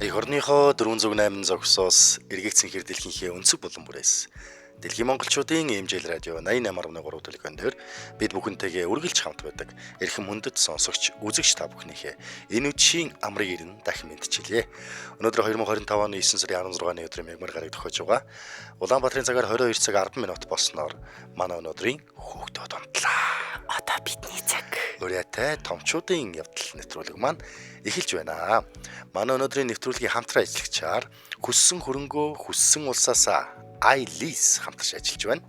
Эх орныхоо 408 зогсоос эргэг цэнхэр дэлхийнхээ өнцөг булан бүрээс дэлхийн монголчуудын MJL радио 88.3 телеграм дээр бид бүхэнтэйгээ үргэлж хамт байдаг. Эрхэм хүндэт сонсогч, үзэгч та бүхнийхээ энэ үдшийн амрыг ирнэ дахин мэдчилье. Өнөөдөр 2025 оны 9 сарын 16-ны өдрийн мягмар гараг тохиож байгаа. Улаанбаатарын цагаар 22 цаг 10 минут болсноор манай өнөөдрийн хөөгдөд унтлаа. Одоо бидний цаг. Урьятай томчуудын явдал нэвтрүүлэг маань эхэлж байна. Манай өнөөдрийн нэвтрүүлгийн хамтран ажиллагчаар хүссэн хөрөнгөө хүссэн улсаасаа iLease хамтарч ажиллаж байна.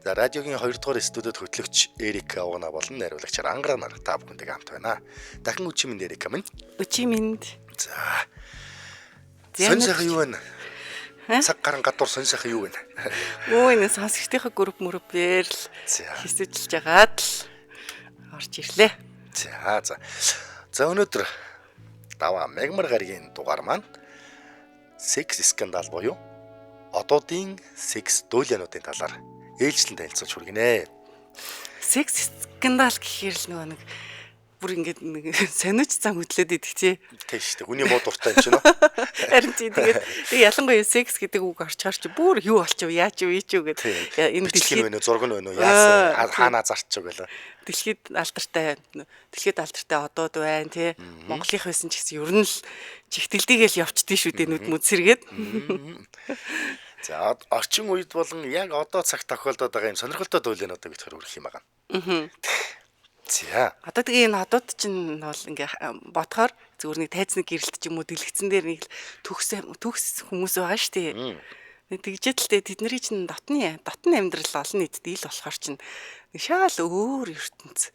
За, радиогийн 2 дугаар студиуд хөтлөгч Эрик Авгана болон найруулагчаар Ангараа нар та бүхэнтэйгээ хамт байна. Дахин өчийн мэнд, Эрика минь. Өчийн мэнд. За. Сонь сайхан юу вэ? Цаг гарan гадуур сонь сайхан юу вэ? Өө, энэ сонсогчдынхаа групп мөрөөр л хийсэжилж агаад л орж ирлээ. За. За, өнөөдөр даваа мягмар гарагийн дугаар маань секс скандал буюу одуудын секс дуйлаануудын талаар ээлжлэн танилцуулж хүргэнэ. Секс скандал гэхээр л нөгөө нэг бүр ингээд нэг сониуч зан хөдлөөд идэх тий. Тийм шүү дээ. Хүний муу дуртай юм чинь үү? Харин тий, тэгээд тэг ялангуяа секс гэдэг үг орчхоор чи бүр юу болчих вэ? Яаж юу ийч юу гэд энэ дэлхийд байна уу, зураг нь байна уу, яасан, хаанаа зарчих гэлээ. Дэлхийд алдартай одууд байна тий. Монголынх байсан ч гэсэн ер нь л чигтэлдийгээл явчдээ шүү дээ, нүд мүд сэргээд. За, орчин үед болон яг одоо цаг тохиолдоод байгаа юм сонирхолтой дуйлаануудыг бид хүргэх юм байна. За. Одоо тэгээ энэ одууд чинь бол ингээ бодохоор зүгээр нэг тайзны гэрэлт ч юм уу дэлгэцэн дээр нэг л төгс төгс хүмүүс байгаа шүү дээ. Нэг тэгжээд л тэдний чинь дотны дотн амьдрал олон нийтэд ил болохоор чинь нэг шаал өөр ертөнц,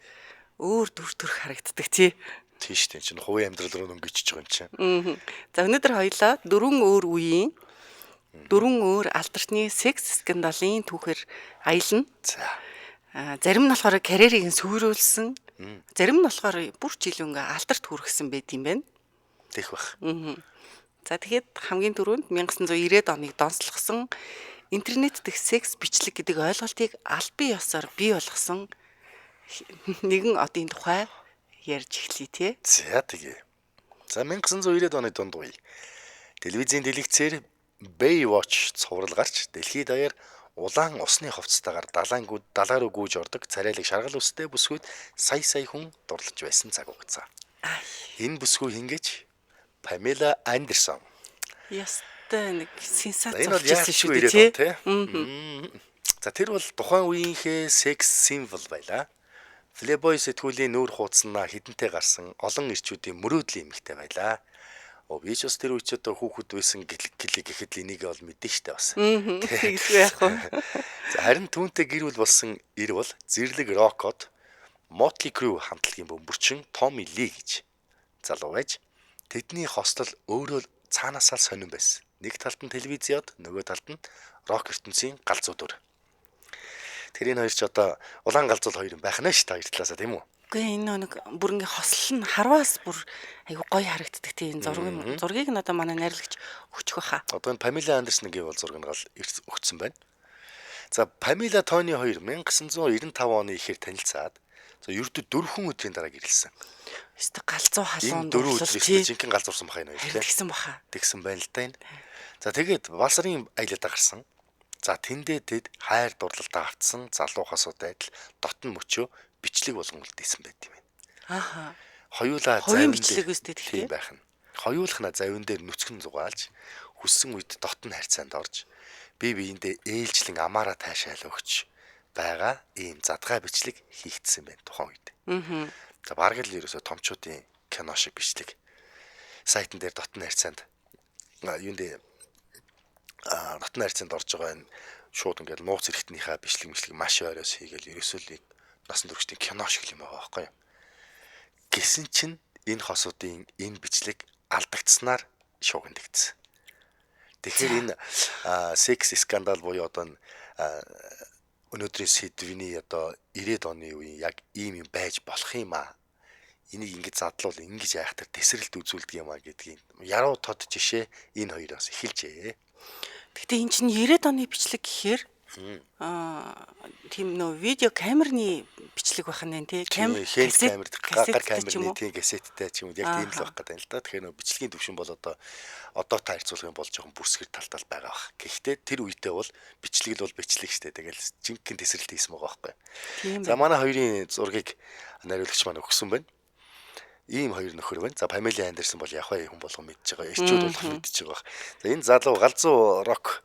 өөр дүр төрх харагддаг тий. Тийм шүү дээ. Чинь хувийн амьдрал руу өнгөжж байгаа юм чинь. За, өнөөдөр хоёлаа дөрвөн өөр үеийн, дөрвөн өөр алдартны секс скандалын түүхээр аялна. За. А зарим нь болохоор карьерийг нь сүрүүлсэн. Зарим нь болохоор бүр ч илүү ингээ алдарт хүргэсэн байт юм байна. Тех бах. За, тэгэхэд хамгийн түрүүнд 1990-ад оныг донслогсон, интернет дэх секс бичлэг гэдэг ойлголтыг албан ёсоор бий болгосон нэгэн одын тухай ярьж эхлэе тий. За, тэгээ. За, 1990-ад оны дунд үе. Телевизийн дэлгэцээр Baywatch цуврал гарч дэлхийд даяар улаан усны хувцастайгаар далаангууд далаа руу гүйж ордог царайлаг шаргал үстэй бүсгүйд сая сая хүн дурлаж байсан цаг хугацаа. Энэ бүсгүй хингээч Памела Андерсон. Ястай нэг сенсац Энэ бол болчихсон шүү дээ дээ тий. тий. За, тэр бол тухайн үеийнхээ секс символ байлаа. Playboy сэтгүүлийн нүүр хуудаснаа хідэнтэй гарсан олон эрчүүдийн мөрөөдлийн эмэгтэй байлаа. Оо, би ч бас тэр үе ч одоо хүүхэд байсан гэлээ гэхэд л энийг бол мэдэн штэ бас. Тэгэлгүй яах вэ? За, харин түүнтэй гэр бүл болсон эр бол зэрлэг рокод Motley Crue хамтлагийн бөмбөрчин Tommy Lee гэж залуу байж тэдний хостол өөрөө л цаанаасаа л сонирн байсан. Нэг талд нь телевизиод, нөгөө талд нь рок ертөнцийн галзуу дүр. Тэр энэ хоёр ч одоо улаан галзуул хоёр юм байх нь шүү дээ, хоёр талаасаа, тийм үү? Үгүй, энэ нэг бүр ингээ хослол нь харваас бүр айгу гоё харагддаг тий, энэ зургийг зургийг нь одоо манай найрлагч өгчих байхаа. Одоо энэ Памела Андерсон гэвэл зураг нь гал өгцөн байна. За, Памела Тони хоёр 1995 оны ихээр танилцаад, за, ердөө 4 өдрийн дараа гэрэлсэн. Өстө галзуу Энэ халуун 4 дурлал өдөр тий. өстө жинхэнэ галзуурсан баха энэ хоёр Харин тий. тэгсэн баха. Тэгсэн байна л да энэ. За, тэгээд валсарын аялалдаа гарсан. За, тэндээ тэд хайр дурлалдаа автсан залуу хосуудад адил дотн мөчөө бичлэг болгон үлдээсэн байт юм байна. Хоёулаа Хувийн завин бичлэг дээр үстэй тэгэхээр? Тийм байх нь. Хоёулахна завин дээр нүцгэн зугаалж, хүссэн үед дотн харьцаанд орж, бие биендээ ээлжлэн амаараа таашаал өгч байгаа ийм задгай бичлэг хийгдсэн байна тухайн үед. За, бараг л ерөөсө томчуудын кино шиг бичлэг. Сайтн дээр дотн харьцаанд юунд дээр дотн харьцаанд орж байгаа энэ шууд ингээд нууц эрхтнийхээ бичлэг мичлэг маш ойроос хийгээл ерөөсөө л насан туршдын кино шиг юм байгаа байхгүй юу. Гэсэн чинь энэ хосуудын энэ бичлэг алдагдсанаар шуугиндэгдсэн. Тэгэхээр энэ секс скандал буюу одоо энэ өнөөдрийн сэдвний одоо 90-ад оны үеийн яг ийм юм байж болох юм аа. Энийг ингэж задлуул, ингэж яах тэр тесрэлт үзүүлдэг юм а гэдгийг яруу тод жишээ энэ хоёроос эхэлжээ. Гэтэ эн чинь 90-ад оны бичлэг гэхээр Аа, тийм нөө видео камерны бичлэг байх нь тий. Камер камер гар камерны тийм кассеттэй ч юм уу яг тийм л байх гэдэг юм л да. Тэгэхээр нөө бичлэгийн төвшин бол одоо та харьцуулах юм бол жоохон бүрсгэр талтал байгаа бах. Гэхдээ тэр үедээ бол бичлэг л бол бичлэг штэ. Тэгэл жинхэнэ тесрэлт хийсэн байгаа байхгүй. За манай хоёрын зургийг нариулагч маань өгсөн байна. Ийм хоёр нөхөр байна. За Памела Андерсон бол яг хүн болгон мэдж байгаа. Эрчүүд болгон мэдж байгаа. За энэ залуу галзуу рок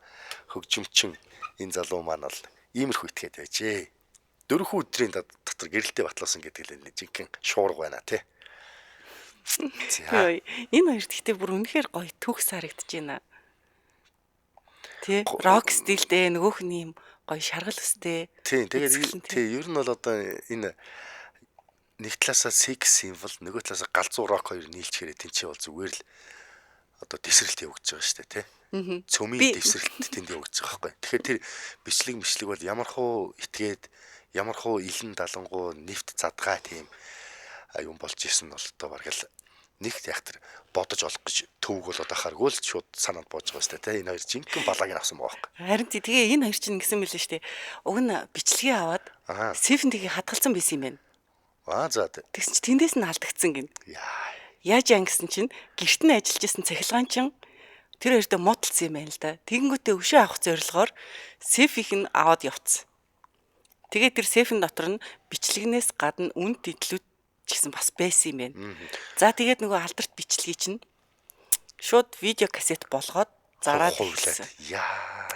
хөгжимчин энэ залуу маань бол иймэрхүү итгээд байжээ. 4 өдрийн дотор гэрэлтэй батлуулсан гэдэг л жинхэнэ шуурга байна тий. За. Энэ хоёр гэхдээ бүр үнэхээр гоё төгс харагдаж байна. Тий. Рок стилтэй нөгөөх нь юм гоё шаргал өстэй. Тий. Тэгээд тий ер нь бол одоо энэ нэг талаасаа секс символ, нөгөө талаасаа галзуу рок хоёр нийлчихээрээ тэнцээ бол зүгээр л одоо тесрэлт явагдаж байгаа шүү дээ тий. Цөмийн тесрэлт тэнд явагдаж байгаа байхгүй. Тэгэхээр тэр бичлэг мишлэг бол ямар хуу итгээд ямар хуу илэн далангуу нэвт задгаа тийм юм болж исэн нь бол одоо бараг л нэгт яг тэр бодож олох гэж төвөг болоод ахааргүй л шууд санаанд бууж байгаа шүү дээ тий. Энэ хоёр жинхэнэ балааг нь авсан байгаа байхгүй. Харин тий тэгээ энэ хоёр чинь ингэсэн мэлээ шүү дээ. Уг нь бичлэгээ аваад сейфэн тгийг хадгалсан байсан юм байна. Аа за. Тэгсэн чи тэндээс нь алдагдсан гин. Яа. Яаж яан гэсэн чинь гэрт нь ажиллаж исэн цахилгаан чин тэр хоёртой муудалцсан юм байна л да. Тэгэнгүүтээ өшөө авах зорилгоор сейфийг нь аваад явцсан. Тэгээд тэр сейфэн дотор нь бичлэгнээс гадна үн тэтлүүд ч гэсэн бас байсан юм байна. За тэгээд нөгөө алдарт бичлэгийг чинь шууд видео кассет болгоод зараад хувлаад. Яа.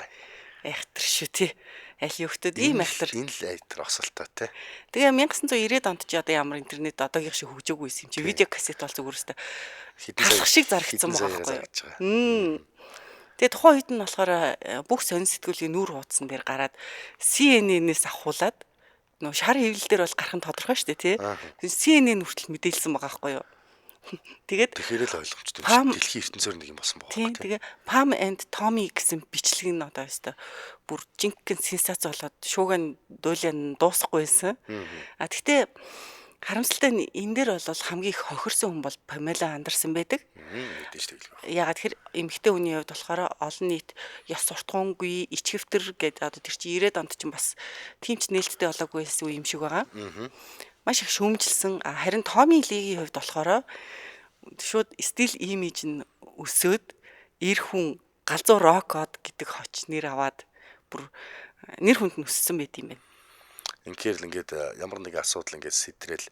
Айхтар шүү тий. Аль юхтод ийм айхтар. Энэ л айхтар осолтой тий. Тэгээ 1990-ад онд чи одоо ямар интернет одоогийнх шиг хөгжөөгүй юм чи. Видео кассет бол зүгээр өстэй хэдэн шиг зарагдсан байгаа байхгүй юу? Тэгээ тухайн үед нь болохоор бүх сонин сэтгүүлийн нүүр хуудсан дээр гараад CNN-ээс авахуулаад нөө шар хэвлэл дээр бол гарах нь тодорхой шүү дээ тий. CNN хүртэл мэдээлсэн байгаа байхгүй юу? Тэгээд тэгэхээр л ойлгомжтой юм шиг дэлхийн ертөнцөөр нэг юм болсон байгаа тийм. Тэгээ Pam and Tommy гэсэн бичлэг нь одоо өстой бүр жинхэнэ сенсац болоод шууган дуулаа нь дуусахгүй байсан. А тэгтээ харамсалтай нь энэ дээр бол хамгийн их хохирсон хүн бол Памела Андерсон байдаг. Мэдээж тэглэх. Ягаад тэгэхээр эмэгтэй хүний хувьд болохоор олон нийт ёс суртахуунгүй, ичгэвтер гэдэг одоо тэр чинь 90-ад онд чинь бас тийм ч нээлттэй болоогүй байсан үе юм шиг байгаа. Маш их шүүмжилсэн. Харин Томми Лигийн хувьд болохоор шууд стил имиж нь өсөөд эр хүн галзуу рок од гэдэг хоч нэр аваад бүр нэр хүнд нь өссөн байт юм байна. Инхээр л ингээд ямар нэгэн асуудал ингээд сэтрэл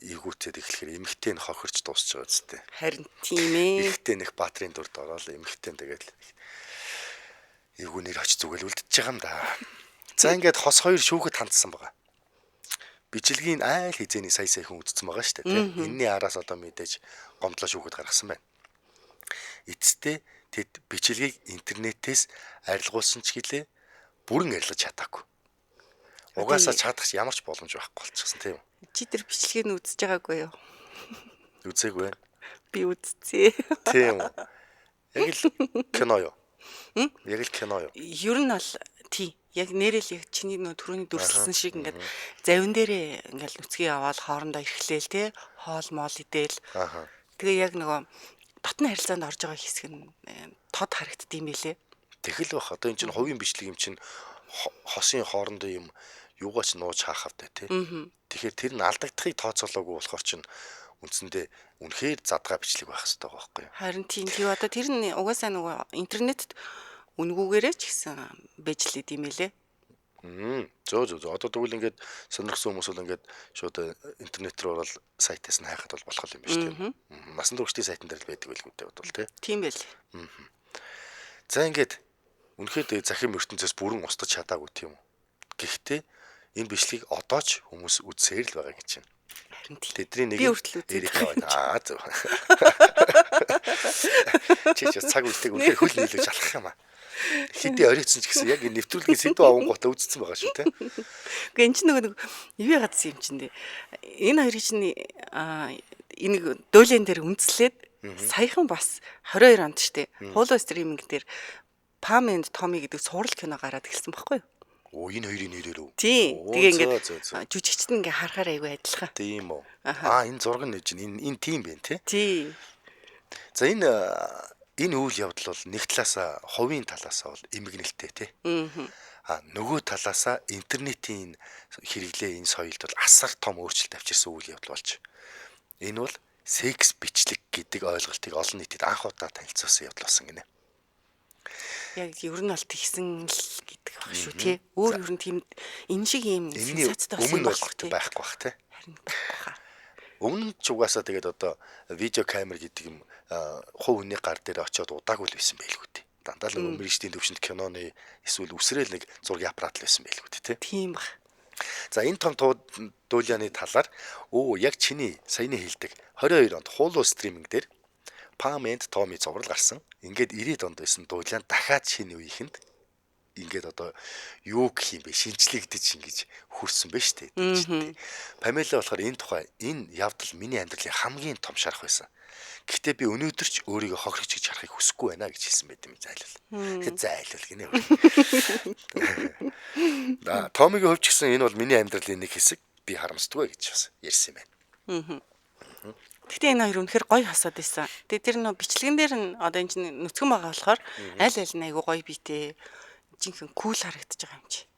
эвгүүцээд эхлэхээр эмэгтэй нь хохирч дуусч байгаа зү. Харин тийм ээ. Эрэгтэй нэх баатрын дүрд ороод эмэгтэй тэгээд эвгүү нэр очиж зүгэл үлдчихэж байгаа юм да. За ингээд хос хоёр шүүхэд хандсан байгаа. Бичлэгийн айл хизээний сая сая хүн үзсэн байгаа шүү дээ тийм. Энийний араас одоо мэдээж гомдлоо шүүхэд гаргасан байна. Эцэстээ тэд бичлэгийг интернетээс арилгуулсан ч гэлээ бүрэн арилгаж чадаагүй. Угаасаа чадах ямар ч боломж байхгүй болчихсон тийм үү? Чи тэр бичлэгийг нь үзэж байгаагүй юу? Үзээгүй. Би үзсэн. Тийм үү? Яг л кино юу? Яг л кино юу? Ер нь бол тий. Яг нэрэл яг чиний нөө түрүүний дүрслсэн шиг ингээд завин дээрээ ингээд нүцгийг аваад хоорондоо эрхлээл тий. Хоол моол идээл. Тэгээ яг нөгөө дотны харилцаанд орж байгаа хэсэг нь тод харагддсан юм билэ. Тэгэл бах. Одоо энэ чинь хувийн бичлэг юм чинь хосын хоорондоо юм юугаа ч нууж хаах автай тий. Тэгэхээр тэр нь алдагдахыг тооцоолоогүй болохоор чинь үндсэндээ үнэхээр задгаа бичлэг байх хэрэгтэй байгаа байхгүй юу? Харин тийм тий одоо тэр нь угаасаа нөгөө интернетд үнгүүгээрээ ч гэсэн байж л идэм байлээ. Зөө зөө зөө. Одоо тэгвэл ингээд сонирхсан хүмүүс бол ингээд шууд интернет рүү ороод сайтаас нь хайхад бол болох юм биш тийм. Насан туршдын сайтан дээр л байдаг байлгүй дээ бодвол тий. Тийм байл. За ингээд үнэхээр захим ертөнцөөс бүрэн устгах чадаагүй тийм үү? Гэхдээ энэ бичлэгийг одоо ч хүмүүс үзсээр л байгаа гэж байна. Харин тийм. Тэдний нэг Би хүртэл үзээд Эрика байна. Аа зөв. Чи ч цаг үлдээг үнэхээр хөл нийлүүлж алхах юм аа. Хэдий оройтсон ч гэсэн яг энэ нэвтрүүлгийн сэдв авангуудаа үзсэн байгаа шүү те. Гэхдээ эн чинь нөгөө нэг юу яагаад юм чинь дээ. Энэ хоёрыг чинь энийг дуулын дээр үндэслээд саяхан бас 22 онд штэ. Hulu streaming дээр Pam and Tommy гэдэг цуврал кино гараад эхэлсэн баггүй юу? Оо энэ хоёрын нэрээр үү? Тийм. Тэгээ ингээд жүжигчд нь ингээ харахаар айгүй адилхан. Тийм үү. Аа энэ зураг нь чинь энэ тийм байх тий. Тийм. За энэ үйл явдал бол нэг талаасаа хувийн талаасаа бол эмгэнэлтэй тий. А нөгөө талаасаа интернетийн хэрэглээ энэ соёлд бол асар том өөрчлөлт авчирсан үйл явдал болж. Энэ бол секс бичлэг гэдэг ойлголтыг олон нийтэд анх удаа танилцуулсан явдал болсон гинэ. Яг ер нь бол тэгсэн л гэдэг баг шүү тий. Өөр ер нь тийм энэ шиг ийм сенсацтай болсон өмнө байхгүй тий. Байхгүй бах тий. Харин байхгүй хаа. Өмнө нь ч угаасаа тэгээд одоо видео камер гэдэг юм хувь хүний гар дээр очиод удаагүй л байсан байлгүй тий. Дандаа л нөгөө мэргэжлийн төвшөнд киноны эсвэл үсрээл нэг зургийн аппарат л байсан байлгүй тий. Тийм баг. За энэ том дуулианы талаар яг чиний саяны хэлдэг 22 онд Hulu стриминг дээр Pam and Tommy цуврал гарсан. Ингээд 90-ад онд байсан дуулиан дахиад шинэ үеийнхэнд ингээд одоо юу гэх юм бэ шинжлэгдэж ингэж хүрсэн бэ штэ. Памела болохоор энэ тухай энэ явдал миний амьдралын хамгийн том шарах байсан. Гэхдээ би өнөөдөр ч өөрийгөө хохирогч гэж харахыг хүсэхгүй байна гэж хэлсэн байт юм зайлвал. Тэгэхээр зайлвал гинэ. Да, Томигийн хувьд ч гэсэн энэ бол миний амьдралын нэг хэсэг, би харамсдаггүй гэж бас ярьсан юм байна. Гэтэ энэ хоёр үнэхээр гоё хасаад байсан. Тэгээ тэр нөө бичлэгэн дээр нь одоо энэ чинь нүцгэн байгаа болохоор аль аль нь айгу гоё битэй. Жинхэнэ кул харагдаж байгаа юм чи.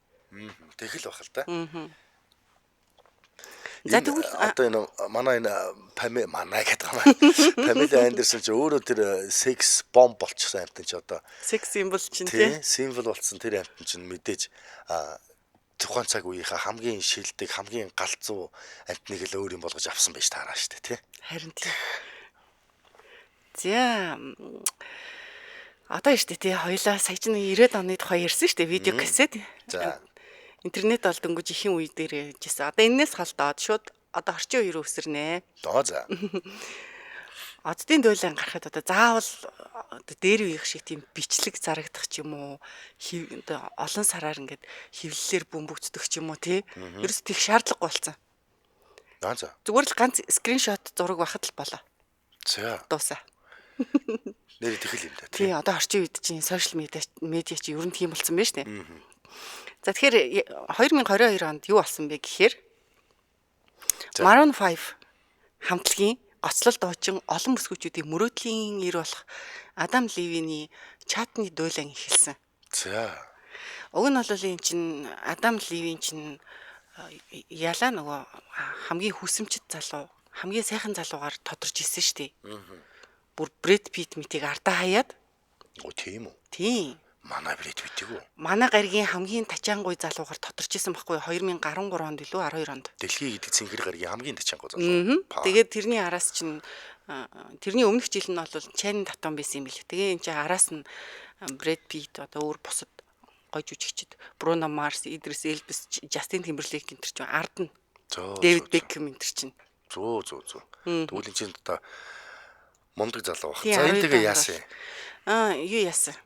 Тэгэл байх л да. За тэгвэл одоо энэ манай энэ Паме манай гэдэг юм. Памела Андерсон ч өөрөө тэр секс бомб болчихсон амтан чи одоо секс символ чинь тий. Символ болсон тэр амтан чинь мэдээж тухайн цаг үеийнхээ хамгийн шилдэг, хамгийн галзуу амтныг л өөр юм болгож авсан байж таараа шүү дээ тий. Харин тий. За одоо штэ тий хоёлаа сая чинь 90-ад оны тухай ярьсан штэ видео кассет. За интернет бол дөнгөж ихэн үе дээр яжсэн. Одоо энээс холдоод шууд одоо орчин үе рүү өсөрнэ. За. Оддын дуулан гарахад одоо заавал одоо дээр үеих шиг тийм бичлэг зарагдах ч юм уу, одоо олон сараар ингээд хэвлэлээр бөмбөгддөг ч юм уу тий. Ерөөс тех шаардлагагүй болсон. За. Зүгээр л ганц скриншот зураг байхад л болоо. За. Дуусаа. Нэр тэгэл юм да тий. Одоо орчин үед чинь сошиал медиа чи ер нь тийм болсон байна шүү дээ. За тэгэхээр 2022 онд юу болсон бэ гэхээр Maroon 5 хамтлагийн гоцлол дуучин олон бүсгүүчүүдийн мөрөөдлийн эр болох Адам Ливиний чатны дуйлан эхэлсэн. За. Уг нь бол энэ чинь Адам Ливин чинь ялаа нөгөө хамгийн хүсэмжит залуу, хамгийн сайхан залуугаар тодорч ирсэн шүү дээ. Бүр Брэд Питт мэтийг ардаа хаяад. Оо тийм үү? Тийм. Манай Брэд Питт үү? Манай гаригийн хамгийн тачаангуй залуугаар тодорч исэн байхгүй 2013 онд илүү 12 онд. Дэлхий гэдэг цэнгэр гаригийн хамгийн тачаангуй залуу. Тэгээд тэрний араас чинь тэрний өмнөх жил нь бол Чанин Татон байсан юм билээ. Тэгээ энэ чинь араас нь Брэд Питт одоо өөр бусад гой жүжигчд Бруно Марс, Идрис Элбис, Жастин Тимберлейк энэ төр чинь ард нь. Дэвид Бекхэм энэ төр чинь. Зөө. Тэгвэл энэ чинь одоо мундаг залуу баг. За энэ тэгээ яасан? Юу яасан?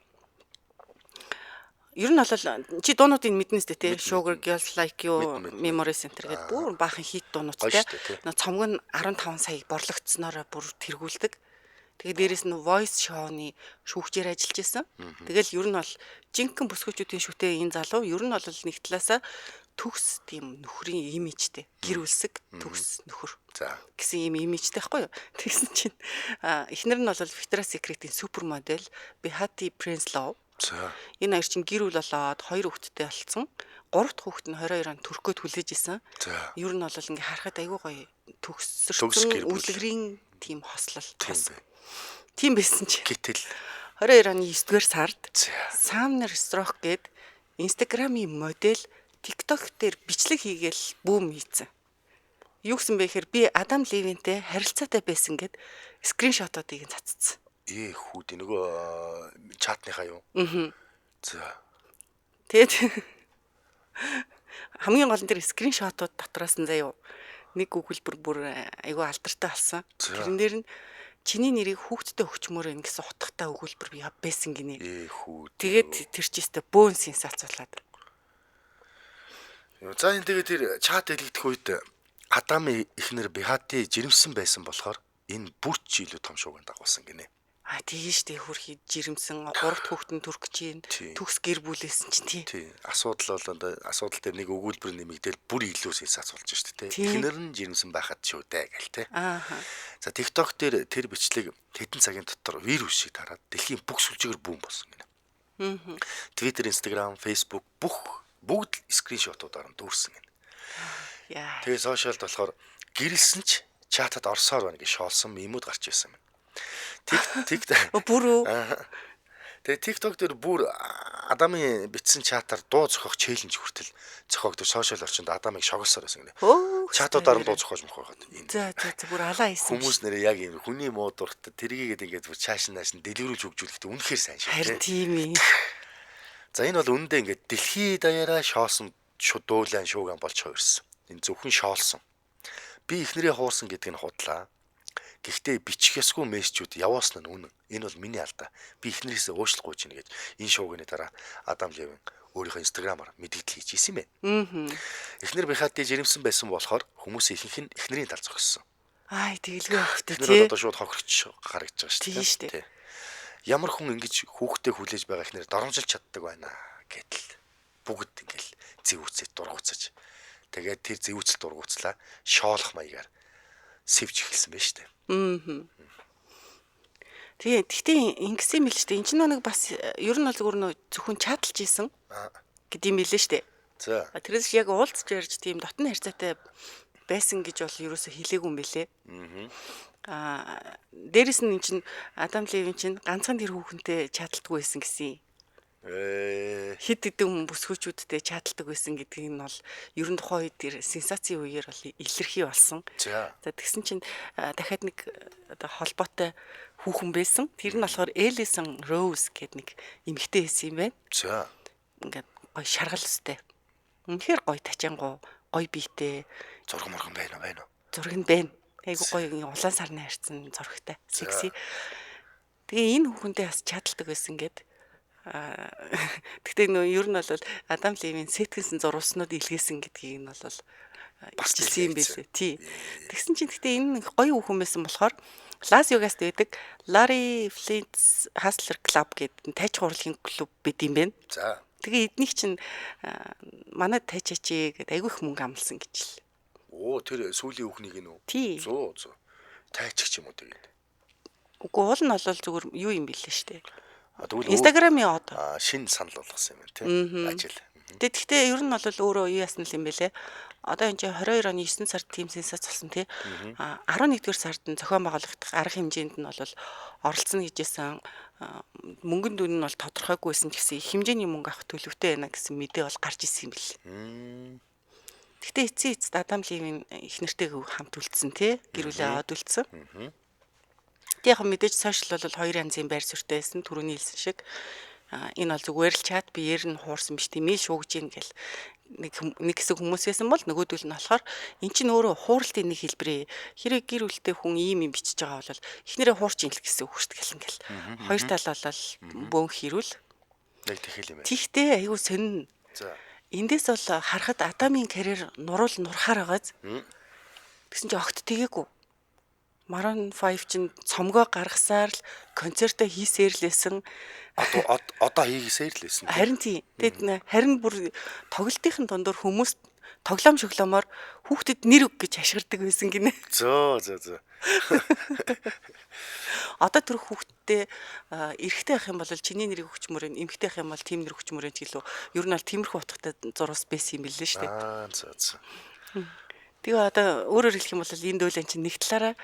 Ер нь бол чи дуунуудыг мэднэ сте тий Sugar Girls Like You, Memory Center гэдэг бүр баахан хит дуунуудтай. Нөө цомог нь 15 сая борлогдсоноор бүр тэргүүлдэг. Тэгээ дээрэс нь voice show-ны шүүгчээр ажиллаж исэн. Тэгэл ер нь бол жинхэнэ бүсгүүчүүдийн шүтээ энэ залуу ер нь бол нэг талаасаа төгс тийм нөхрийн имижтэй. Гэр бүлсэг төгс нөхөр. За гэсэн ийм имижтэй байхгүй юу? Тэгсэн чинь эхнэр нь бол Victoria's Secret-ийн супер модель Behati Prinsloo. За. Энэ хоёр чинь гэр бүл болоод 2 хүүхэдтэй болсон. 3 дахь хүүхэд нь 22 онд Туркод хүлээж исэн. За. Ер нь бол ингээ харахад айгүй гоё төгсөрсөн үлгэрийн тийм хослол. Тийм байсан чи. Гэтэл 22 оны 9-р сард Sumner Stroke гээд Instagram-ийн модель TikTok дээр бичлэг хийгээл бүүм хийцэн. Юу гэсэн бэ гэхээр би Адам Ливинтэй харилцаатай байсан гэд скриншотуудыг нь цацсан. Хүүд нөгөө чатныхаа юу? Аа. За. Тэгээд хамгийн гол нь тэр скриншотууд дотроос нь заяа нэг өгүүлбэр бүр айгүй алдартай болсон. Тэрэн дээр нь чиний нэрийг хүүхдтэй өгчмөр юм гэсэн утгатай өгүүлбэр би байсан гинэ. Хүүд. Тэгээд тэр чистэ бөөн сенсац болоод. За энэ тэгээд тэр чат дэлгэх үед Адамын эхнэр Бехати жирэмсэн байсан болохоор энэ бүр ч илүү том шууган дагуулсан гинэ. А тийм штэ хөрхи жирэмсэн 3 дахь хүүхэд нь турк чинь төгс гэр бүлээсэн чинь тий. Тий. Асуудал бол одоо асуудал дээр нэг өгүүлбэр нэмэгдээл бүр илүү сенсац болж штэ тий. Эхнэр нь жирэмсэн байхад шүү дээ гэл тий. Аа. За TikTok дээр тэр бичлэг хэдэн цагийн дотор вирус шиг тараад дэлхийн бүх сүлжээгээр бүүн болсон гинэ. Twitter, Instagram, Facebook бүгд screenshot уудаар нь дүүрсэн гэнэ. Яа. Тэгээ social д болохоор гэрэлсэн ч чатад орсоор байна гэж шоолсон meme үүд гарч ирсэн юм. Тик тик Бүр үү? Тэгээ TikTok дээр бүр Адамын бичсэн чатаар дуу зохиох challenge хүртэл зохиогдож social орчинд Адамыг шоглосоор байсан гинэ. Чатуудаар нь дуу зохиож мохоод энэ. За за за бүр алаа хийсэн. Хүмүүс нэрээ яг юм хүний муу дуртай тэргийгээд ингээд бүр чааш нааш нь дэлгэрүүлж хөгжүүлэхдээ үнэхээр сайн шиг. Харин тийм ээ. За энэ бол үнэндээ ингээд дэлхий даяараа шоосон дуулан шууган болж хувирсан. Энэ зөвхөн шоолсон. Би эхнэрээ хуурсан гэдэг нь худлаа. Гэхдээ бичих ёсгүй мессежүүд явуулсан нь үнэн. Энэ бол миний алдаа. Би эхнэрээсээ уучлахгүй чинь гэж энэ шуугины дараа Адам Левин өөрийнхөө Instagram-аар мэдээлэл хийж исэн юм байна. Эхнэр Бихати жирэмсэн байсан болохоор хүмүүс ихэнх нь эхнэрийн тал зогссон. Аа тэгэлгүй байх тэ. Эхнэр одоо шууд хохирч харагдаж байгаа шүү дээ. Тийм шүү дээ. Ямар хүн ингэж хүүхдээ хүлээж байгаа эхнэр доромжилж чаддаг байна гэдэл бүгд ингээл зэвүүцээ дургуцаж. Тэгээд тэр зэвүүцэл дургуцлаа шоолох маягаар сэвж эхэлсэн байж тээ. Тэгээ тэгтээ ингэсэн юм л шүү дээ. Энд чинь нэг бас ер нь бол зүгээр нөө зөвхөн чаталж исэн гэдэг юм билээ шүү дээ. За. Тэрээс яг уулзч ярьж тийм дотн харьцаатай байсан гэж бол ерөөсөө хэлээгүй юм билээ. Аа дээрэс нь эн чинь Адам Левин чинь ганцхан тэр хүүхэнтэй чаталдаггүй байсан гэсэн. Хэд хэдэн хүн бүсгүүчүүдтэй чаталдаг байсан гэдгийг нь бол ер нь тухайн үед тэр сенсацийн үеэр бол илэрхий болсон. За тэгсэн чинь дахиад нэг одоо холбоотой хүүхэн байсан. Тэр нь болохоор Элисон Роуз гэдэг нэг эмэгтэй байсан юм байна. За. Ингээд гоё шаргал өстэй. Үнэхээр гоё тачаангуу, гоё биетэй. Зураг мурган байна уу, байна уу? Зураг нь байна. Айгу гоё улаан сарны харьцан зурагтай. Секси. Тэгээ энэ хүүхэндээ бас чаталдаг байсан гэд. Тэгтээ нөө ер нь бол Адам Левин сэтгэнсэн зурваснууд илгээсэн гэдгийг нь бол бас хэлсэн юм билээ. Тий. Тэгсэн чинь тэгтээ энэ гоё хүүхэн байсан болохоор Лас Вегаст байдаг Larry Flynt's Hustler Club гэдэг тайч гурлагийн клуб байд юм байна. За. Тэгээ эднийг чинь манай тайчаач гэдэг айгүй их мөнгө амлсан гэж л. Оо тэр сүүлийн хүүхнийг нь үү? Тий. Зөө зөө. Тайчих юм уу тэгээд. Үгүй уул нь бол зүгээр юу юм бэлээ штэ. Тэгвэл Instagram-ийн од. Шинэ санал болгосон юм байна тий. Ажил. Тэгэхдээ ер нь бол өөрөө юу яасан л юм бэлээ. Одоо энэ чинь 22 оны 9 сард тийм сенсац болсон тий. 11-р сард нь зохион байгуулагдах арга хэмжээнд нь бол оролцоно гэжсэн. Мөнгөн дүн нь бол тодорхойгүй байсан ч гэсэн их хэмжээний мөнгө авах төлөвтэй байна гэсэн мэдээ бол гарч ирсэн юм бэл. Гэхдээ эцсийн эцэст Адам Левин их нэртэйг хамт үлдсэн тий. Гэр бүлээ аваад үлдсэн. Тэг яг мэдээж сошиал бол хоёр янзын байр суурьтай байсан түрүүний хэлсэн шиг. Энэ бол зүгээр л чат биеэр нь хуурсан биш тийм ээ шуугж ийн гэл нэг хэсэг хүмүүс байсан бол нөгөөдөл нь болохоор эн чинь өөрөө хууралтын нэг хэлбэрээ хэрэг гэр бүлтэй хүн ийм юм бичиж байгаа бол эхнэрээ хуурч ийн л гэсэн үг шүү дээ ингээл хоёр тал болол бөөн хэрүүл яг тэхэл юм байна. Тэгтээ айгүй сонин. За. Эндээс бол харахад Адамын карьер нуруул нурхаар байгааз. Тэгсэн чинь огт тэгээгүй. Maroon 5 чинь цомгоо гаргасаар л концертоо хийсээр л байсан. Одоо хийгээсээр л байсан. Харин тийм. Тэгэд харин бүр тоглолтын дундуур хүмүүс тоглоом шоглоомоор хүүхдэд нэр өг гэж ашигладаг байсан гинэ. Зөө зөө зөө. Одоо тэр хүүхдтэй эрэгтэй байх юм бол чиний нэрийг өгчмөр, эмэгтэй байх юм бол тийм нэр өгчмөр ч гэлөө. Ер нь бол тиймэрхүү утгатай зурвас байсан юм билээ шүү дээ. Аа зөө зөө. Тэгээ одоо өөрөөр хэлэх юм бол энэ дуулан чинь нэг талаараа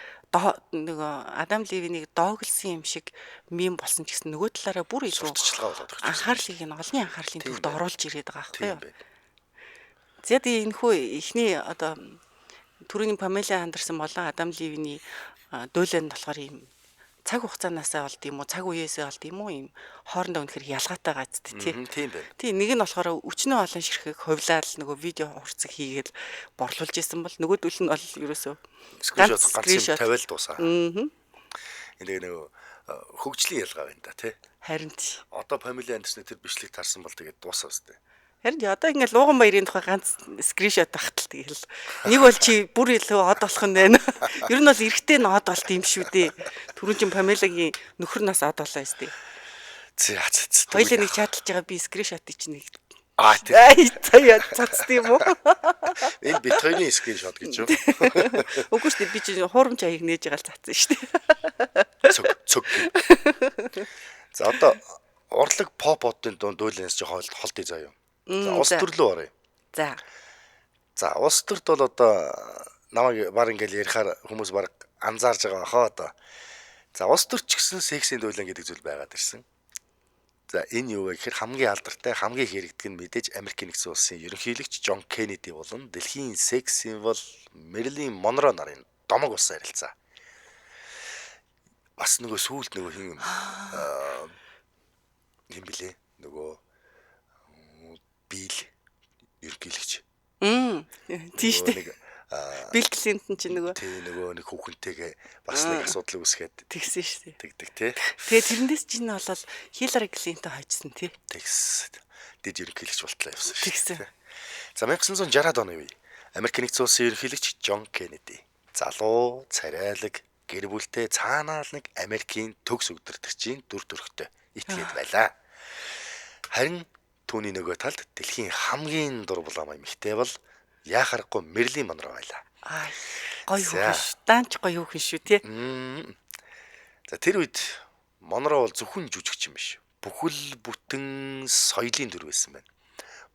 нөгөө Адам Левинийг дооглосон юм шиг мем болсон ч гэсэн нөгөө талаараа бүр илүү сурталчилгаа болоод өгч анхаарлыг нь олонний анхаарлын төвд оруулж ирээд байгаа байхгүй юу. Тийм За тэгээ энэ хүү эхний одоо түрүүний Памела Андерсон болон Адам Левиний дууланд болохоор ийм цаг хугацаанаасаа болд юм уу, цаг үеэсээ болд юм уу ийм хоорондоо үнэхэр ялгаатай гац тий. Тийм байна. Тий, нэг нь болохоор өчнөө олон ширхэг хувлаад нөгөө видео хурцэг хийгээл борлуулж исэн бол нөгөөдөл нь бол ерөөсөө screenshot ганц юм тавиал дуусаа. Аа. Энэ нөгөө хөгжлийн ялгаа байна да тий. Харин тий. Одоо Памела Андерсны тэр бичлэг таарсан бол тэгээд дуусаа үстэй. Харин одоо ингээл ууган баярын тухай ганц скриншот багтал тэгэл. Нэг бол чи бүр илүү од болох нь байна. Ер нь бол эрэгтэй нь од болт юм шүү дээ. Түрүүн чин Памелагийн нөхөр нас од болоо өстэй. За за. Хоёлаа нэг чаталж байгаа би скриншотыг чи нэг. Аа тий. Ай заяа цацд юм уу? Энэ бит хоёрын скриншот гэж юу? Үгүй шүү дээ би чи хуурамч аяг нээж байгаа л цацсан шүү дээ. Цөг цөг. За одоо урлаг поп хотын дунд дуулаас жоо холдъё заяа. За улс төр рүү оръё. За. За улс төрд бол одоо намайг баг ингээл ярихаар хүмүүс баг анзаарж байгаа хаа одоо. За улс төр ч гэсэн сексийн дуулан гэдэг зүйл байгаад ирсэн. За энэ юу вэ гэхээр хамгийн алдартай, хамгийн хэрэгдэг нь мэдээж Америкийн нэгдсэн улсын ерөнхийлөгч Джон Кеннеди болон дэлхийн секс символ Мэрилин Монро нарын домог болсон харилцаа. Бас нөгөө сүүлд нөгөө хин хин блэ? Нөгөө Бил ерөнхийлөгч. Тийм шүү дээ. Билл Клинтон чинь нөгөө тий нөгөө нэг хүүхэнтэйгээ бас нэг асуудал үүсгээд тэгсэн шүү дээ. Тэгдэг тий. Тэгээ тэрнээс чинь бол Хиллари Клинтон хойчсон тий. Тэгс. Дэд ерөнхийлөгч болтлоо явсан шүү. Тэгсэн. За 1960-ад оны үе Америк нэгдсэн улсын ерөнхийлөгч Джон Кеннеди залуу, царайлаг, гэр бүлтэй цаанаа л нэг Америкийн төгс өдөртөгчийн дүр төрхтэй итгээд байлаа. Харин түүний нөгөө талд дэлхийн хамгийн дурбалаам эмэгтэй бол яхаарахгүй Мэрилин Монро байлаа. Аа гоё хүүхэн шүү. Даанч гоё хүүхэн шүү тий. За тэр үед Монро бол зөвхөн жүжигч юм биш. Бүхэл бүтэн соёлын дүр байсан байна.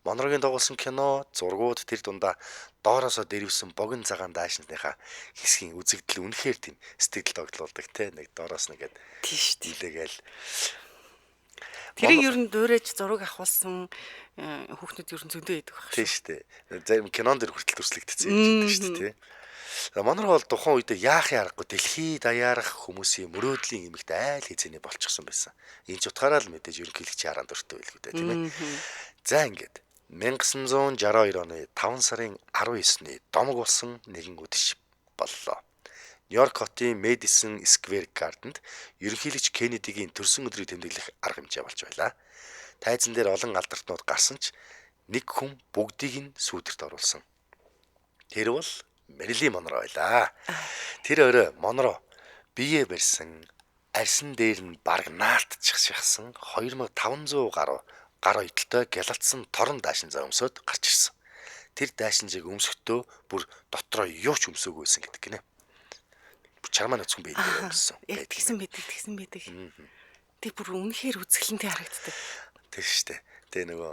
Монрогийн тоглосон кино, зургууд тэр дундаа доороосоо дэрвсэн богино цагаан даашинтныхаа хэсгийн үзэгдэл үнэхээр тийм сэтгэл догтлуулдаг те. Нэг доороос нэгээд тийм шүү дээ. Илээгээл Тэрийг ер нь дуурайж зураг авахулсан хүүхнүүд ер нь зөндөө байдаг байх шүү. Тийм шүү дээ. Зарим кинон дэр хүртэл төрслөгдсөн юм гэдэг шүү дээ, тий. Монро бол тухайн үед яахын аргагүй дэлхий даяарах хүмүүсийн мөрөөдлийн эмэгт айл хэзээний болчихсон байсан. Энэ ч утгаараа л мэдээж ерөнхийлөгчийн хараанд өртөө байлгүй дээ, тийм ээ. За ингээд 1962 оны 5 сарын 19-ний домог болсон нэгэн үдшиж боллоо. Нью-Йорк хотын Мэдисон Сквер Гарденд ерөнхийлөгч Кеннедигийн төрсөн өдрийг тэмдэглэх арга хэмжээ болж байлаа. Тайзан дээр олон алдартнууд гарсан ч нэг хүн бүгдийг нь сүүдэрт оруулсан. Тэр бол Мэрилин Монро байлаа. Тэр өрөө Монро бие барьсан, арьсан дээр нь бараг наалтчих шахсан 2500 гаруй гар оёдолтой гялалтсан торон даашинзаа өмсөд гарч ирсэн. Тэр даашинзыг өмсөхдөө бүр дотроо юу ч өмсөөгүй байсан гэдэг гинэ. Чармаа нүцгэн биед өмссөн. Яг тэгсэн байдаг, тэгсэн байдаг. Тэг бүр үнэхээр үзэсгэлэнтэй харагддаг. Тэр штэ. Тэгээ нөгөө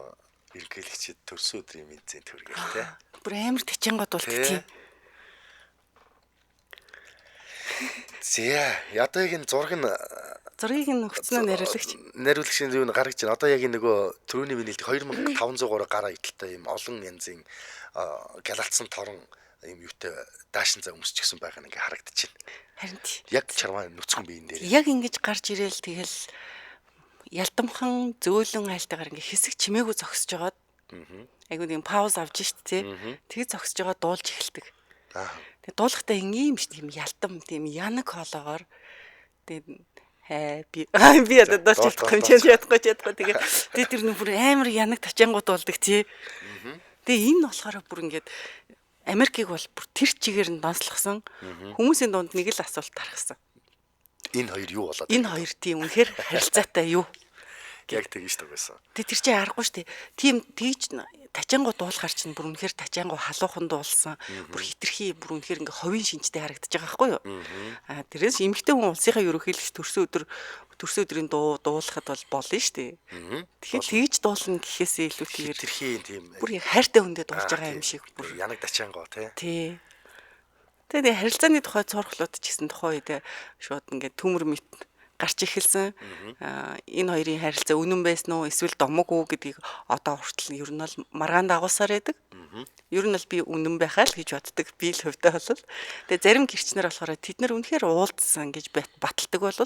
ерөнхийлөгчид төрсөн өдрийн мэдзэн төргээл те. Бүр амар тачаангод болдог тийм. За, одоо яг энэ зураг нь зургийг нь өгцнөө нариулагч. Нариулагчийн юу н гаргаж байна. Одоо яг энэ нөгөө төрөний миний хэлдэг 2503 гараа итэлтэй ийм олон янзын гялалтсан торон ийм юутай даашинзаа өмсчихсэн байгаа нь ингээ харагдчихэв. Харин тий. Яг чармаа нүцгэн биен дээр. Яг ингэж гарч ирээл тэгэл ялдамхан зөөлөн айлтайгаар ингээ хэсэг чимээгүй зогсож байгаад айгуу нэг пауз авч шít тий. Тэгээ зогсож байгаа дуулж эхэлдэг. Тэгээ дуулахдаа ингийн юм шиг тийм ялдам тийм янаг хоолоогоор тэгээ хай би би одоо дуулж чадахгүй юм чи чадахгүй чадахгүй тэгээ тэгээ тэр нү бүр амар янаг тачаангууд болдог тий. Тэгээ энэ болохоор бүр ингээд Америкийг бол бүр тэр чигээр нь донслогсон. Хүмүүсийн дунд нэг л асуулт тархсан. Энэ хоёр юу болоод? Энэ хоёр тийм үнэхээр харилцаатай юу? Яг тэгэж шүү байсан. Тэг тэр чинь аргагүй шүү дээ. Тийм тэгж тачаангуу дуулахар чинь бүр үнэхээр тачаангуу халуухан дуулсан. Бүр хитрхи бүр үнэхээр ингээ ховын шинжтэй харагдаж байгаа байхгүй юу? Аа тэрээс эмэгтэй хүн улсынхаа ерөнхийлөгч төрсөн өдөр төрсөн өдрийн дуу дуулахад бол болно шүү дээ. Тэгэхээр тэгж дуулна гэхээсээ илүүтэйгээр хитрхи тийм бүр яг хайртай хүндээ дуулж байгаа юм шиг бүр янаг тачаангуу тий. Тий. Тэгээ харилцааны тухай цуурхлууд ч гэсэн тухайн үед шууд ингээ төмөр мэт гарч эхэлсэн. Энэ хоёрын харилцаа үнэн байсан уу эсвэл домог уу гэдгийг одоо хүртэл ер нь бол маргаан дагуулсаар байдаг. Ер нь бол би үнэн байхаа л гэж боддог. Би л хувьдаа бол. Тэгээ зарим гэрчнэр болохоор тэд нар үнэхээр уулзсан гэж баталдаг бол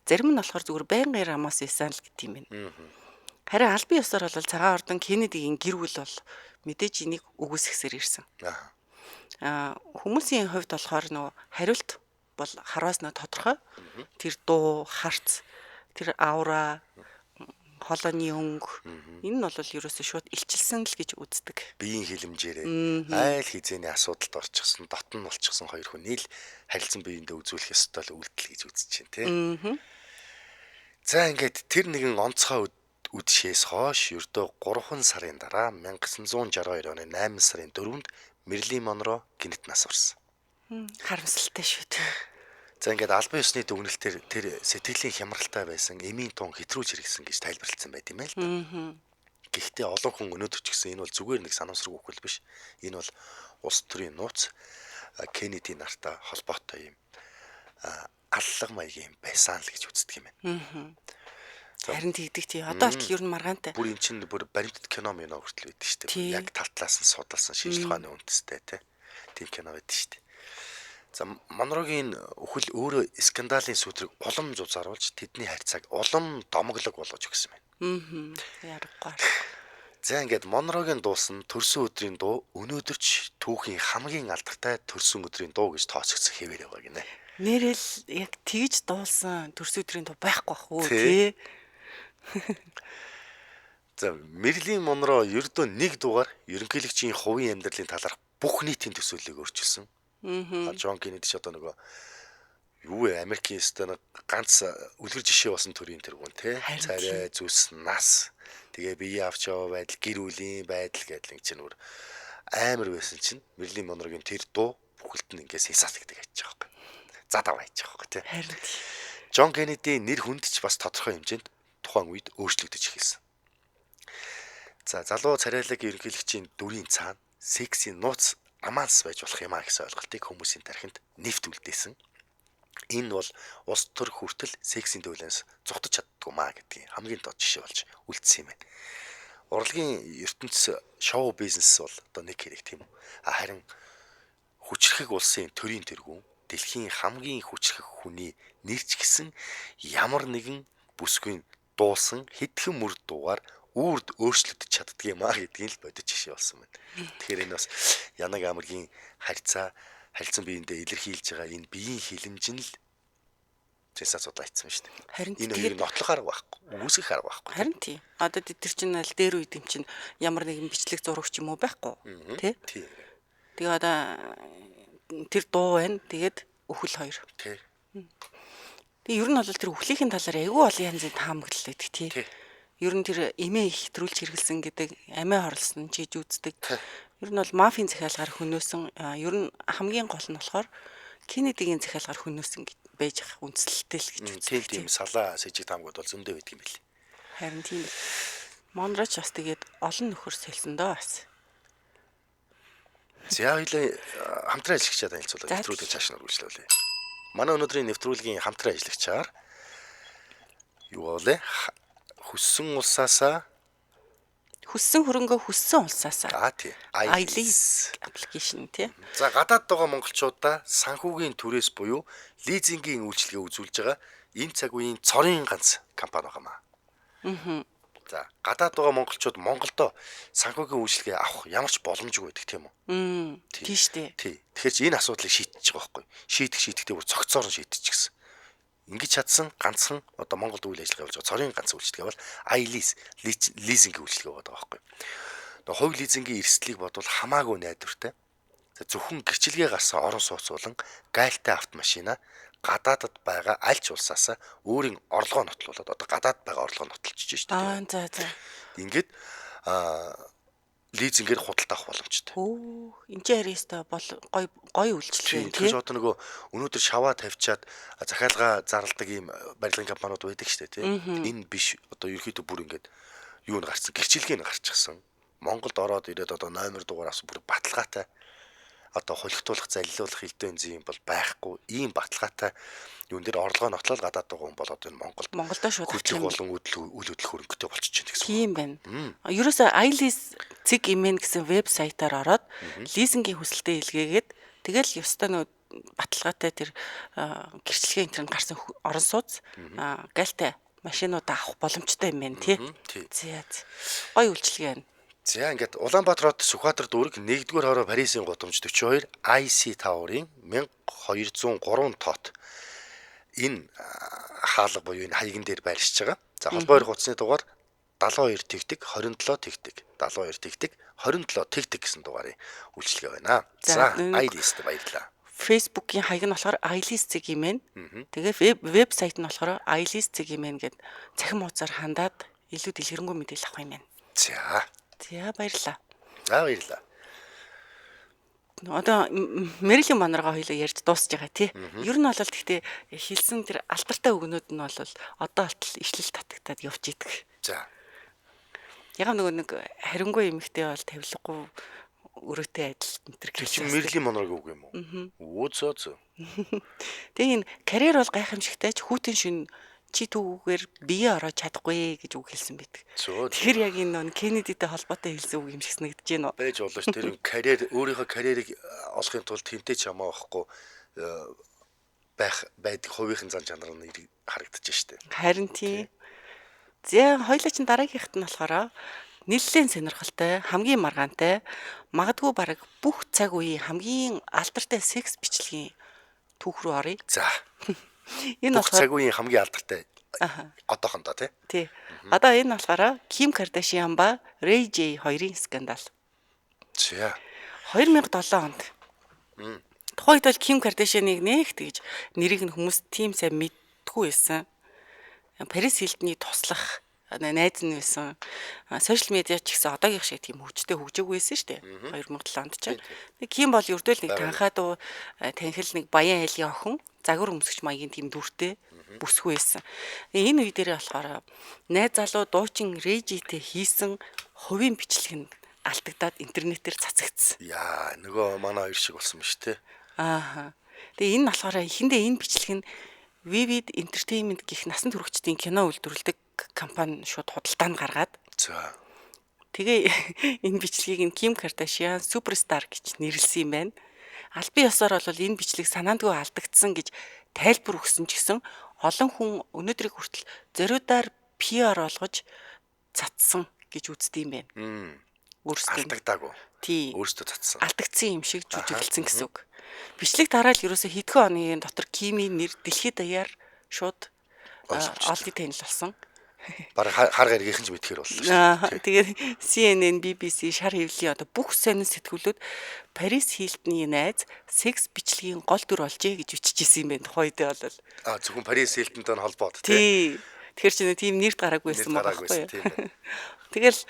зарим нь болохоор зүгээр байнгын рамаас исэн л гэдэг юм байна. Харин албан ёсоор бол цагаан ордон Кеннедигийн гэр бүл бол мэдээж энийг үгүйсгэсээр ирсэн. Хүмүүсийн хувьд болохоор нөгөө хариулт бол хараас нөө тодорхой. Тэр дуу, харц, тэр аура, хоолойны өнгө энэ нь бол ерөөсөө шууд илчилсэн л гэж үздэг. Биеийн хилэмжээрээ айл хизээний асуудалд орчихсон, дотн болчихсон хоёр хүн нийл харилцан биеиндээ үзүүлэх ёстой л үйлдэл гэж үзэж байна тий. За ингээд тэр нэгэн онцгой үдшээс хойш ердөө 3 сарын дараа 1962 оны 8 сарын 4-нд Мэрилин Монро гинэт нас барсан. Харамсалтай шүү дээ. За ингээд албан ёсны дүгнэлтээр тэр сэтгэлийн хямралтай байсан эмийн тун хэтрүүлж хэрэгсэн гэж тайлбарласан байт юм байна л да. Гэхдээ олон хүн өнөөдөр ч гэсэн энэ бол зүгээр нэг санамсаргүй үхэл биш. Энэ бол улс төрийн нууц Кеннеди нартай холбоотой юм аллага маягийн байсан л гэж үздэг юм байна. Харин тэгдэг тий. Одоо болтол ер нь маргаантай. Бүр эн чинь бүр баримтат кино мино хүртэл байдаг шүү дээ. Яг тал талаас нь судалсан шинжлэх ухааны үндэстэй тий. Тийм кино байдаг шүү дээ. За Монрогийн үхэл өөрөө скандаалын сүтрийг улам зузааруулж тэдний харьцааг улам домоглог болгож өгсөн байна. Яргагүй. За ингээд Монрогийн дуусан төрсөн өдрийн дуу өнөөдөр ч түүхийн хамгийн алдартай төрсөн өдрийн дуу гэж тооцогдсон хэвээр байгаа гинэ. Нэрэл яг тэгж дуулсан төрсөн өдрийн дуу байхгүй бах уу Тий. тий. За Мерлин Монро ердөө нэг дугаар ерөнхийлөгчийн хувийн амьдралын талаарх бүх нийтийн төсөөллийг өөрчилсөн. Джон Кеннеди ч одоо нөгөө юу вэ Америкийн өстой нэг ганц үлгэр жишээ болсон төрийн тэргүүн те Харин царай зүс нас тэгээ бие авч яваа байдал гэр бүлийн байдал гэдэл ингэ чинь бүр амар байсан чинь Мерлин Монрогийн тэр дуу бүхэлд нь ингээ сенсац гэдэг ачиж байгаа байхгүй. За даваа ачиж байгаа байхгүй те. Харин тий. Джон Кеннеди нэр хүнд ч бас тодорхой хэмжээнд тухайн үед өөрчлөгдөж эхэлсэн. За залуу царайлаг ерөнхийлөгчийн дүрийн цаана сексийн нууц романс байж болох юм а гэсэн ойлголтыг хүмүүсийн тархинд нэвт үлдээсэн. Энэ бол улс төр хүртэл сексийн дүүлэнс зугтаж чаддгүй маа гэдгийг хамгийн дод жишээ болж үлдсэн юм байна. Урлагийн ертөнц шоу бизнес бол одоо нэг хэрэг тийм үү. А харин хүчрхэг улсын төрийн тэргүүн дэлхийн хамгийн хүчрхэг хүний нэр ч гэсэн ямар нэгэн бүсгүй дуусан хэдхэн мөр дуугаар үрд өөрчлөгдөж чаддаг юм а гэдгийг л бодит жишээ болсон байна. Тэгэхээр энэ бас Янаг амаргийн харьцаа харилцан биендээ илэрхийлж байгаа энэ биеийн хилэмж нь л сенсац судлаачсан шүү дээ. Харин Энэ тэгээд хоёрыг нотлох арга байхгүй, үүсгэх арга байхгүй. харин тий. Одоо тэд нар чинь аль дээр үед юм чинь ямар нэгэн бичлэг зураг ч юм уу байхгүй тий. Тий. Тэгээ одоо тэр дуу байна. Тэгээд үхэл хоёр. Тий. Тэгээ ер нь бол тэр үхлийнхэн талаар айгүй олон янзын таамаглал байдаг тий. Тий. Ер нь тэр эмээ их хэтрүүлж хэрэгэлсэн гэдэг амиа хорлсон ч гэж үздэг. Ер нь бол мафийн захиалгаар хөнөөсөн. Ер нь хамгийн гол нь болохоор Кеннедигийн захиалгаар хөнөөсөн байж ах үндсэлтэй л гэж Тийм үздэг. тийм салаа сэжиг таамгууд бол зөндөө байдаг юм билээ. Харин тийм л. Монроч бас тэгээд олон нөхөр сольсон доо бас. За хоёлаа хамтран ажиллагчаа танилцуулаад За, нэвтрүүлгийг цааш нь үргэлжлүүлье. Манай өнөөдрийн нэвтрүүлгийн хамтран ажиллагчаар юу вэ? Хүссэн улсаасаа Хүссэн хөрөнгөө хүссэн улсаасаа. аа тий. iLease application тий. За гадаад байгаа монголчуудаа санхүүгийн түрээс буюу лизингийн үйлчилгээ үзүүлж байгаа энэ цаг үеийн цорын ганц компани байгаа маа. За гадаад байгаа монголчууд Монголдо санхүүгийн үйлчилгээ авах ямар ч боломжгүй байдаг тийм үү? Тийм штэ. Тий. Тэгэхээр чи энэ асуудлыг шийдэж байгаа байхгүй. Шийдэх шийдэхдээ бүр цогцоор нь шийдчихсэн. Ингэж чадсан ганцхан одоо Монголд үйл ажиллагаа явуулж байгаа цорын ганц үйлчилгээ бол iLease лизингийн үйлчилгээ байгаа байхгүй. Одоо хувь лизингийн эрсдлийг бодвол хамаагүй найдвартай. За зөвхөн гэрчилгээ гарсан орон сууц болон гайлтай автомашина гадаадад байгаа аль ч улсаас өөрийн орлогоо нотлуулад одоо гадаад байгаа орлогоо нотолчихж шүү дээ. Аа за за. Ингээд лизингээр худалдаа авах боломжтой. Хөө энэ ч яриастай бол гой гой үйлчлэг Тийм. юм тий. Тэгэхээр одоо нөгөө өнөөдөр шаваа тавьчаад захиалга зарладаг ийм барилгын компаниуд байдаг шүү дээ тий. Энэ биш одоо ерөөхдөө бүр ингээд юу н гарцсан гэрчилгээ нь гарчихсан. Монголд ороод ирээд одоо номер дугаар авсан бүр баталгаатай одоо хулигтуулах, залилуулах элдв энзийн бол байхгүй. Ийм баталгаатай юун дээр орлогоо нотлол гадаад байгаа хүн бол одоо энэ Монголд Монголдо шууд авчих хөдлөх юм. болон үйл хөдлөх хөрөнгөтэй болчихж байна гэсэн. Тийм байна. Ерөөсөө iLease цэг имэн гэсэн вебсайтаар ороод лизингийн хүсэлтээ илгээгээд тэгэл ёстой нөө баталгаатай тэр гэрчлэгээ интернет гарсан орон сууц гальтай машинуудаа авах боломжтой юм байна тий. Тий. За. Гой үйлчлэгээ байна. За ингээд Улаанбаатар хот Сүхбаатар дүүрэг 1-р хороо Парисын гудамж 42 IC Tower-ын 1203 тот энэ хаалга буюу энэ хаяган дээр байршиж байгаа. За холбоо хоёр хуудасны дугаар 72 тэгтэг 27 тэгтэг 72 тэгтэг 27 тэгтэг гэсэн дугаарын үйлчилгээ байна. За, За нэг- iList баярлалаа. Facebook-ийн хаяг нь болохоор iLease цэг имэн. Тэгээ вебсайт нь болохоор iLease цэг имэн гэд цахим хуудасаар хандаад илүү дэлгэрэнгүй мэдээлэл авах юм байна. За. За баярлалаа. За баярлалаа. Одоо Мэрилин Монрого хоёлоо ярьж дуусж байгаа тий. Ер нь бол гэхдээ хэлсэн тэр алдартай үгнүүд нь бол одоо болтол ишлэл татагтаад явж идэг. За. Яг нөгөө нэг харингуй эмэгтэй бол тавилгагүй өрөөтэй адил энэ төр Тэр чинь гэж. Мэрлийн Монрогийн үг юм уу? Өө зөө зөө. Тэгээ энэ карьер бол гайхамшигтай ч хүүтэн шин чи түүгээр бие ороо чадахгүй гэж үг хэлсэн байдаг. Зөө. Тэгэхээр яг энэ нөгөө Кеннедитэй холбоотой хэлсэн үг юм шиг санагдаж байна уу? Байж болно ш. Тэр карьер өөрийнхөө карьерийг олохын тулд тэнтэй ч хамаа байхгүй байх байдаг хувийнхан зан чанар нь харагдаж штэ. Харин тийм. За хоёлаа чин дараагийнхт нь болохоор нэлээд сонирхолтой, хамгийн маргаантай, магадгүй бараг бүх цаг үеийн хамгийн алдартай секс бичлэгийн түүх рүү оръё. За. Энэ Бүх болохоор цаг үеийн хамгийн алдартай одоохондоо тий. тий. Одоо энэ болохоор Ким Кардашиан ба Рэй Жей хоёрын скандал. За. 2007 онд. Тухайн үед бол Ким Кардашианыг нэх тэгж нэрийг нь хүмүүс тийм сайн мэддэггүй байсан. Парис Хилтний туслах найз нь байсан. Сошиал медиа ч гэсэн одоогийнх шиг тийм хөгжтэй хөгжөөгүй байсан шүү дээ. 2007 онд чинь. Нэг Ким бол ердөөл нэг танхаа дуу танхил нэг баян айлын охин загвар өмсгч маягийн тийм дүртэй бүсгүй байсан. Энэ үе дээрээ болохоор найз залуу дуучин Режитэй хийсэн хувийн бичлэг нь алдагдаад интернетээр цацагдсан. Яа, нөгөө манай хоёр шиг болсон юм шүү тий. Аа. Тэгээ энэ нь болохоор эхэндээ энэ бичлэг нь Vivid Entertainment гэх насан туршидтын кино үйлдвэрлэдэг компани шууд худалдаанд гаргаад За. тэгээ энэ бичлэгийг нь Kim Kardashian Superstar гэж нэрлэсэн юм байна. Албан ёсоор бол энэ бичлэг санаандгүй алдагдсан гэж тайлбар өгсөн ч гэсэн олон хүн өнөөдрийг хүртэл зориудаар PR болгож цацсан гэж үздэг юм байна. Өөрсдөө. Алдагдаагүй. Тий. Өөрсдөө цацсан. Алдагдсан юм шиг жүжиглсэн гэсэн үг. Бичлэг тараал ерөөсө хэдхэн хоногийн дотор Кимийн нэр дэлхийд даяар шууд олонний танил болсон. Бараг хар гаригийнхэн ч мэдхээр боллоо шүү дээ. Тэгээд CNN, BBC, шар хэвлэлийн одоо бүх сонин сэтгүүлүүд Парис Хилтний найз секс бичлэгийн гол дүр болжээ гэж биччихсэн юм байна тухайн үедээ бол. А зөвхөн Парис Хилтонтой нь холбоод тий. Тэгэхээр чи тийм нэрд гараагүй байсан байгаа байхгүй юу? Тэгэл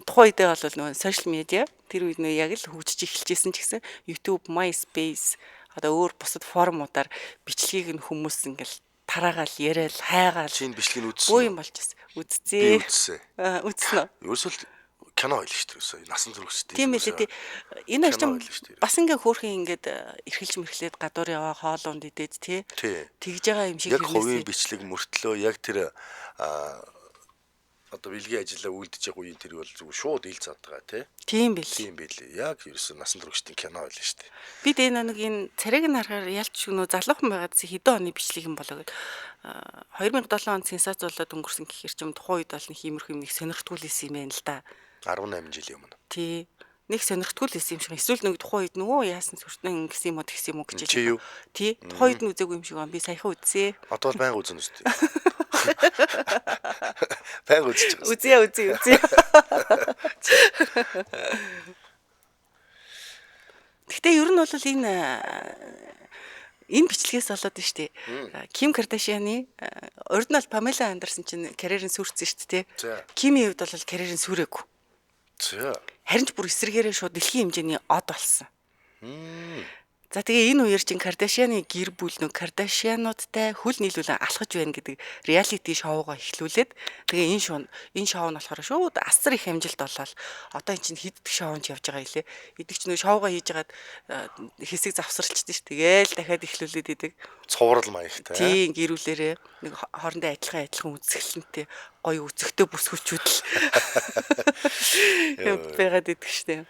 тухайн үедээ бол нөгөө сошиал медиа тэр үед нөө яг л хөгжиж эхэлжсэн ч гэсэн YouTube, MySpace одоо өөр бусад форумуудаар бичлэгийг нь хүмүүс ингээл тараагаал яриад хайгаал. Чи энэ бичлэгийг үзсэн үү? Буу юм болчихсон. Үзсэн. Би үзсэн. Үзсэн үү? Ерөөсөө л кино байлаа шүү дээ. Ерөөсөө насан туршид. Тийм байлээ тий. Энэ хоёр ч бас ингээ хөөрхөн ингээд эрхэлж мэрхлээд гадуур яваа хоол унд идээд тий. Тэгж байгаа юм шиг яг хувийн бичлэг мөртлөө яг тэр одоо бэлгийн ажиллаа үйлдэж байгаа үеийн тэр бол зүгээр шууд ил задгаа тий. Тийм бил. Тийм билээ. Яг ерөөсөө насан туршидын кино байлаа шүү дээ. Бид энэ нэг энэ царайг нь харахаар ялч нөө залуухан байгаадсэн хэдэн оны бичлэг юм болоо гэд 2007 онд сенсац болоод өнгөрсөн гэхэр чим тухайн үед бол нэг иймэрхүү юм нэг сонирхтгүй л исэн юм байна л да. 18 жилийн өмнө. Тий. Нэг сонирхтгүй л исэн юм шиг. Эсвэл нэг тухайн үед нөгөө яасан сүртэн ингэсэн юм уу тэгсэн юм уу гэж. Чи юу? Тий. Тухайн үед нь үзээгүй юм шиг байна. Би саяхан үзсэн. Одоо бол байнга үзнэ шүү дээ. Байнга үзэж байгаа. Үзье үзье үзье. Гэтэ ер нь бол энэ бичлэгээс болоод нь шүү дээ. Ким Кардашианы урд нь бол Памела Андерсон чинь карьерын сүрцэн шүү дээ. Кимийн хувьд бол карьерын сүрээгүй. За. Харин ч бүр эсрэгээрээ шууд дэлхийн хэмжээний од болсон. За тэгээ энэ үеэр чинь Кардашианы гэр бүл нөө Кардашиануудтай хөл нийлүүлэн алхаж байна гэдэг реалити шоугаа эхлүүлээд тэгээ энэ шоу энэ шоу нь болохоор шууд асар их амжилт болоод одоо эн чинь хэддэг шоунд явж байгаа илээ. Эдэг чинь нөө шоугаа хийж хагаад хэсэг завсралчихдээ ш. Тэгээл дахиад эхлүүлээд идэг. Цуврал маягтай. Тийм гэрүүлээрээ нэг хоорондоо адилхан адилхан үзэсгэлэнтэй гоё үзэгтэй бүсгүүчүүд л байгаад идэг штэ.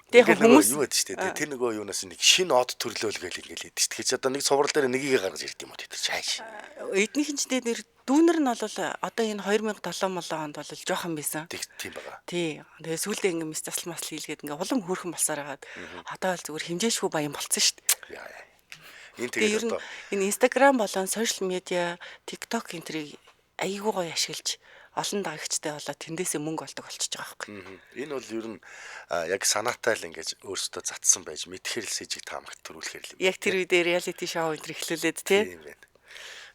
Тэгээ хүмүүс юу гэдэг штэ тэр нөгөө юунаас нэг шинэ од төрлөөл гэл ингээл идэв штэ. Тэгэхээр чи одоо нэг цуврал дээр нэгийг гаргаж ирд юм уу тэр чааш. Эднийхэн ч нэр дүүнер нь бол одоо энэ 2007 молоо онд бол жоохон байсан. Тийм байгаа. Тий. Тэгээ сүүлдээ ингээ мис засал масл хийлгээд ингээ улам хөөрхөн болсоор хагаад одоо л зүгээр хэмжээшгүй баян болцсон штэ. Яа. Энэ тэгээд одоо энэ Instagram болон сошиал медиа, TikTok энтрийг айгүй гоё ашиглаж олон дагагчтай болоод тэндээсээ мөнгө олдог болчихж байгаа байхгүй. Энэ бол ер нь яг санаатай л ингэж өөрсдөө затсан байж мэдхэр л сэжиг таамагт төрүүлэхэр л юм. Яг тэр үедээ реалити шоу энэ эхлүүлээд тий. Тийм байна.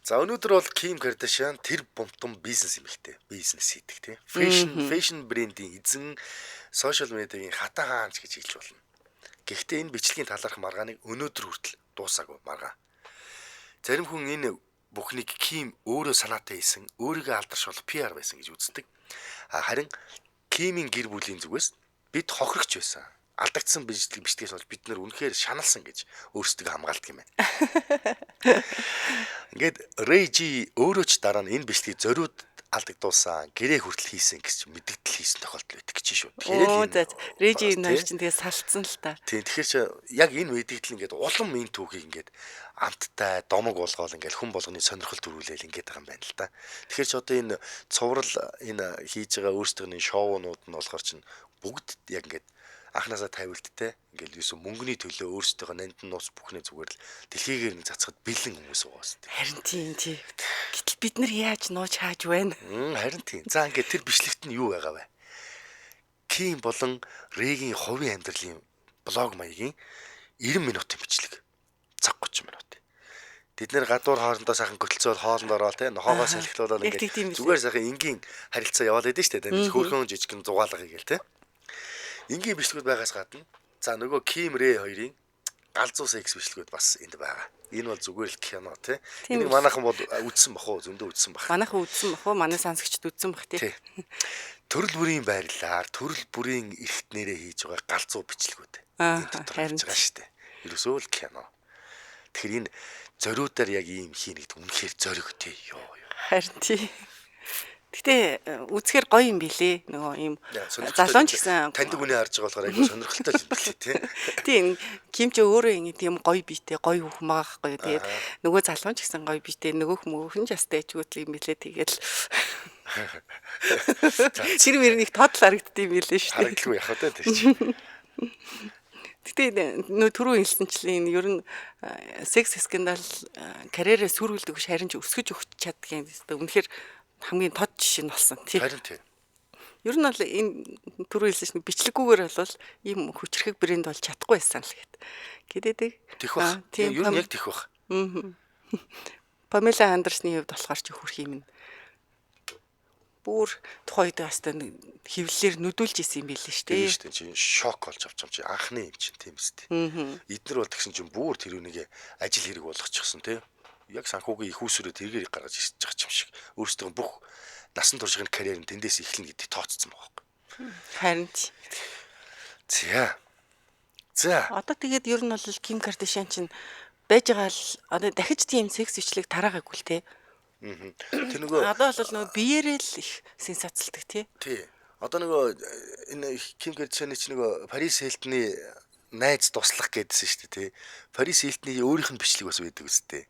За өнөөдөр бол Ким Кардашиан тэр бумтан бизнес эмэгтэй. Бизнес хийдэг тий. Фэшн брендийн эзэн, сошиал медиагийн хатан хаанч гэж хэлж болно. Гэхдээ энэ бичлэгийн талаарх маргааныг өнөөдөр хүртэл дуусаагүй маргаан. Зарим хүн энэ бүхнийг Ким өөрөө санаатай хийсэн, өөрийгөө алдаршуулах PR байсан гэж үздэг. Харин Кимийн гэр бүлийн зүгээс бид хохирогч байсан. Алдагдсан бичлэгээс болж бид нар үнэхээр шаналсан гэж өөрсдөө хамгаалдаг юм байна. Ингээд Рэйжи өөрөө ч дараа нь энэ бичлэгийг зориуд алдагдуулсан, гэрээ хүртэл хийсэн гэж мэдэгдэл хийсэн тохиолдол байдаг гэж шүү. Тэгэхээр Рэйжи энэ хоёр чинь тэгээ салцсан л та. Тийм, тэгэхээр чи яг энэ мэдэгдэл ингээд улам энэ түүхийг ингээд амттай домог болгоол ингээд хүн болгоны сонирхол төрүүлээл ингээд байгаа юм байна л та. Тэгэхээр чи одоо энэ цуврал энэ хийж байгаа өөрсдийн шоунууд нь болохоор чинь бүгд яг ингээд анханасаа тавилттай ингээл юусэн мөнгөний төлөө өөрсдийнхөө нандин нууц бүхнээ зүгээр л дэлхийгээр нэг цацхад бэлэн хүмүүс байгаа сте. Харин тийм тий. Гэтэл бид нар яаж нууж хааж байна? Харин тийм. За ингээд тэр бичлэгт нь юу байгаа вэ? Ким болон Рэгийн хувийн амьдралын блог маягийн 90 минутын бичлэг. Цаг 30 минут. Тэд нэр гадуур хоорондоо сайхан хөтөлцөөл хоолнд ороод те нохоогоо салхилуулаад ингээд зүгээр сайхан энгийн харилцаа яваал байдэн штэ. Тэгээд хөөрхөн жижигэн зугаалга гээл те. Энгийн бичлэгүүд байгаас гадна за нөгөө Ким Рэ хоёрын галзуу секс бичлэгүүд бас энд байгаа. Энэ бол зүгээр л кино тий. Энийг манайхан бол үзсэн бах уу? Зөндөө үзсэн бах. Манайхан үзсэн бах уу? Манай сонсогчд үзсэн бах тий. Төрөл бүрийн байрлалаар, төрөл бүрийн эрхтнэрээ хийж байгаа галзуу бичлэгүүд. Энэ дотор хийж байгаа шүү дээ. Ерөөсөө л кино. Тэгэхээр энэ зориудаар яг ийм хийнэ гэдэг үнэхээр зориг тий. Йоо ёо. Харин тий. Гэтэ үзэхэр гоё юм билээ. Нөгөө ийм залуун ч гэсэн таньдаг хүний харж байгаа болохоор айгүй сонирхолтой юм билээ тий. Тийм, Ким ч өөрөө ингэ тийм гоё биетэй, гоё хүүхэн байгаа байхгүй юу. Тэгээд нөгөө залуун ч гэсэн гоё биетэй, нөгөөх мөөхөн ч ястай ичгүүтэл юм билээ. Тэгээд тэр мөрнийг тодл харагддсан юм билээ шүү дээ. Харагдalгүй яхаа тэ тэр чинь. Гэтэ нөө түрүү хэлсэнчлэн ер нь секс скандал карьерээ сүргэлдэг биш харин ч өсгөж өгч чаддгийн. Үнэхээр хамгийн тод жишээ нь болсон тий. Харин тий. Ер нь бол энэ түрүү хэлсэн чинь бичлэггүйгээр бол ийм хүчрхэг брэнд болж чадахгүй байсан л гэт. Гэдэдэг. Тэх бах. Ер нь яг тэх бах. Памела Андерсны хувьд болохоор чи хөрх юм. Бүр тухайн үед бас хэвлэлээр нүдүүлж исэн юм билээ шүү дээ. Тийм шүү дээ. Чи шок болж авч юм чи анхны юм чинь тийм үстэй. Эднэр бол тэгсэн чинь бүр тэр үнийг ажил хэрэг болгочихсон тий. Яг санхүүгийн их усрээ тэргээр гаргаж ирж байгаа юм шиг. Өөрсдөө бүх насан туршийн карьер нь тэндээс эхэлнэ гэдгийг тооцсон байгаа байхгүй. Харин За. За. Одоо тэгээд ер нь бол Ким Кардашиан чинь байж байгаа л одоо дахиж тийм секс бичлэг тараагаагүй л те. Тэр нөгөө одоо бол нөгөө биеэрээ л их сенсацлдаг тий. Тий. Одоо нөгөө энэ Ким Кардашианы чинь нөгөө Парис Хилтоны найз туслах гэдсэн шүү дээ тий. Парис Хилтоны өөрийнх нь бичлэг бас байдаг үстэй.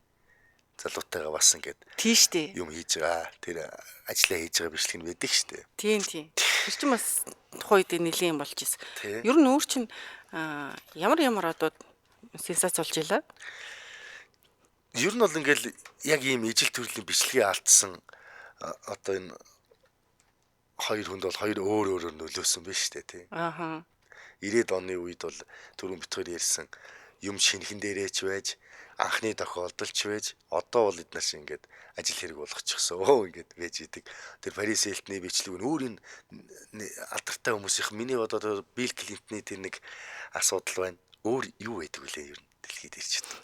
Залуутайгаа бас ингээд тий штэ. Юм хийж байгаа. Тэр ажлаа хийж байгаа бичлэг нь байдаг штэ. Тийм тийм. Тэр чинь бас тухайн үед нэлийн юм болж исэн. Ер нь өөр чинь ямар ямар одоо сенсац болж илаа. Ер нь бол ингээл яг ийм ижил төрлийн бичлэгээ алдсан одоо энэ хоёр хүнд бол хоёр өөр өөрөөр нөлөөсөн биш үү тий. Ааха. 90-ад оны үед бол түрүүн битгаар ярьсан юм шинхэн дээрээ ч байж анхны тохиолдолч байж одоо бол эднээс ингээд ажил хэрэг болгочихсон. Ингээд байж идэг. Тэр Парис Хилтоны бичлэг нь өөр энэ алдартай хүмүүсийнх миний бодоод Билл Клинтоны тэр нэг асуудал байна. Өөр юу байдаг вүлээ ер нь дэлхийд ирж байна.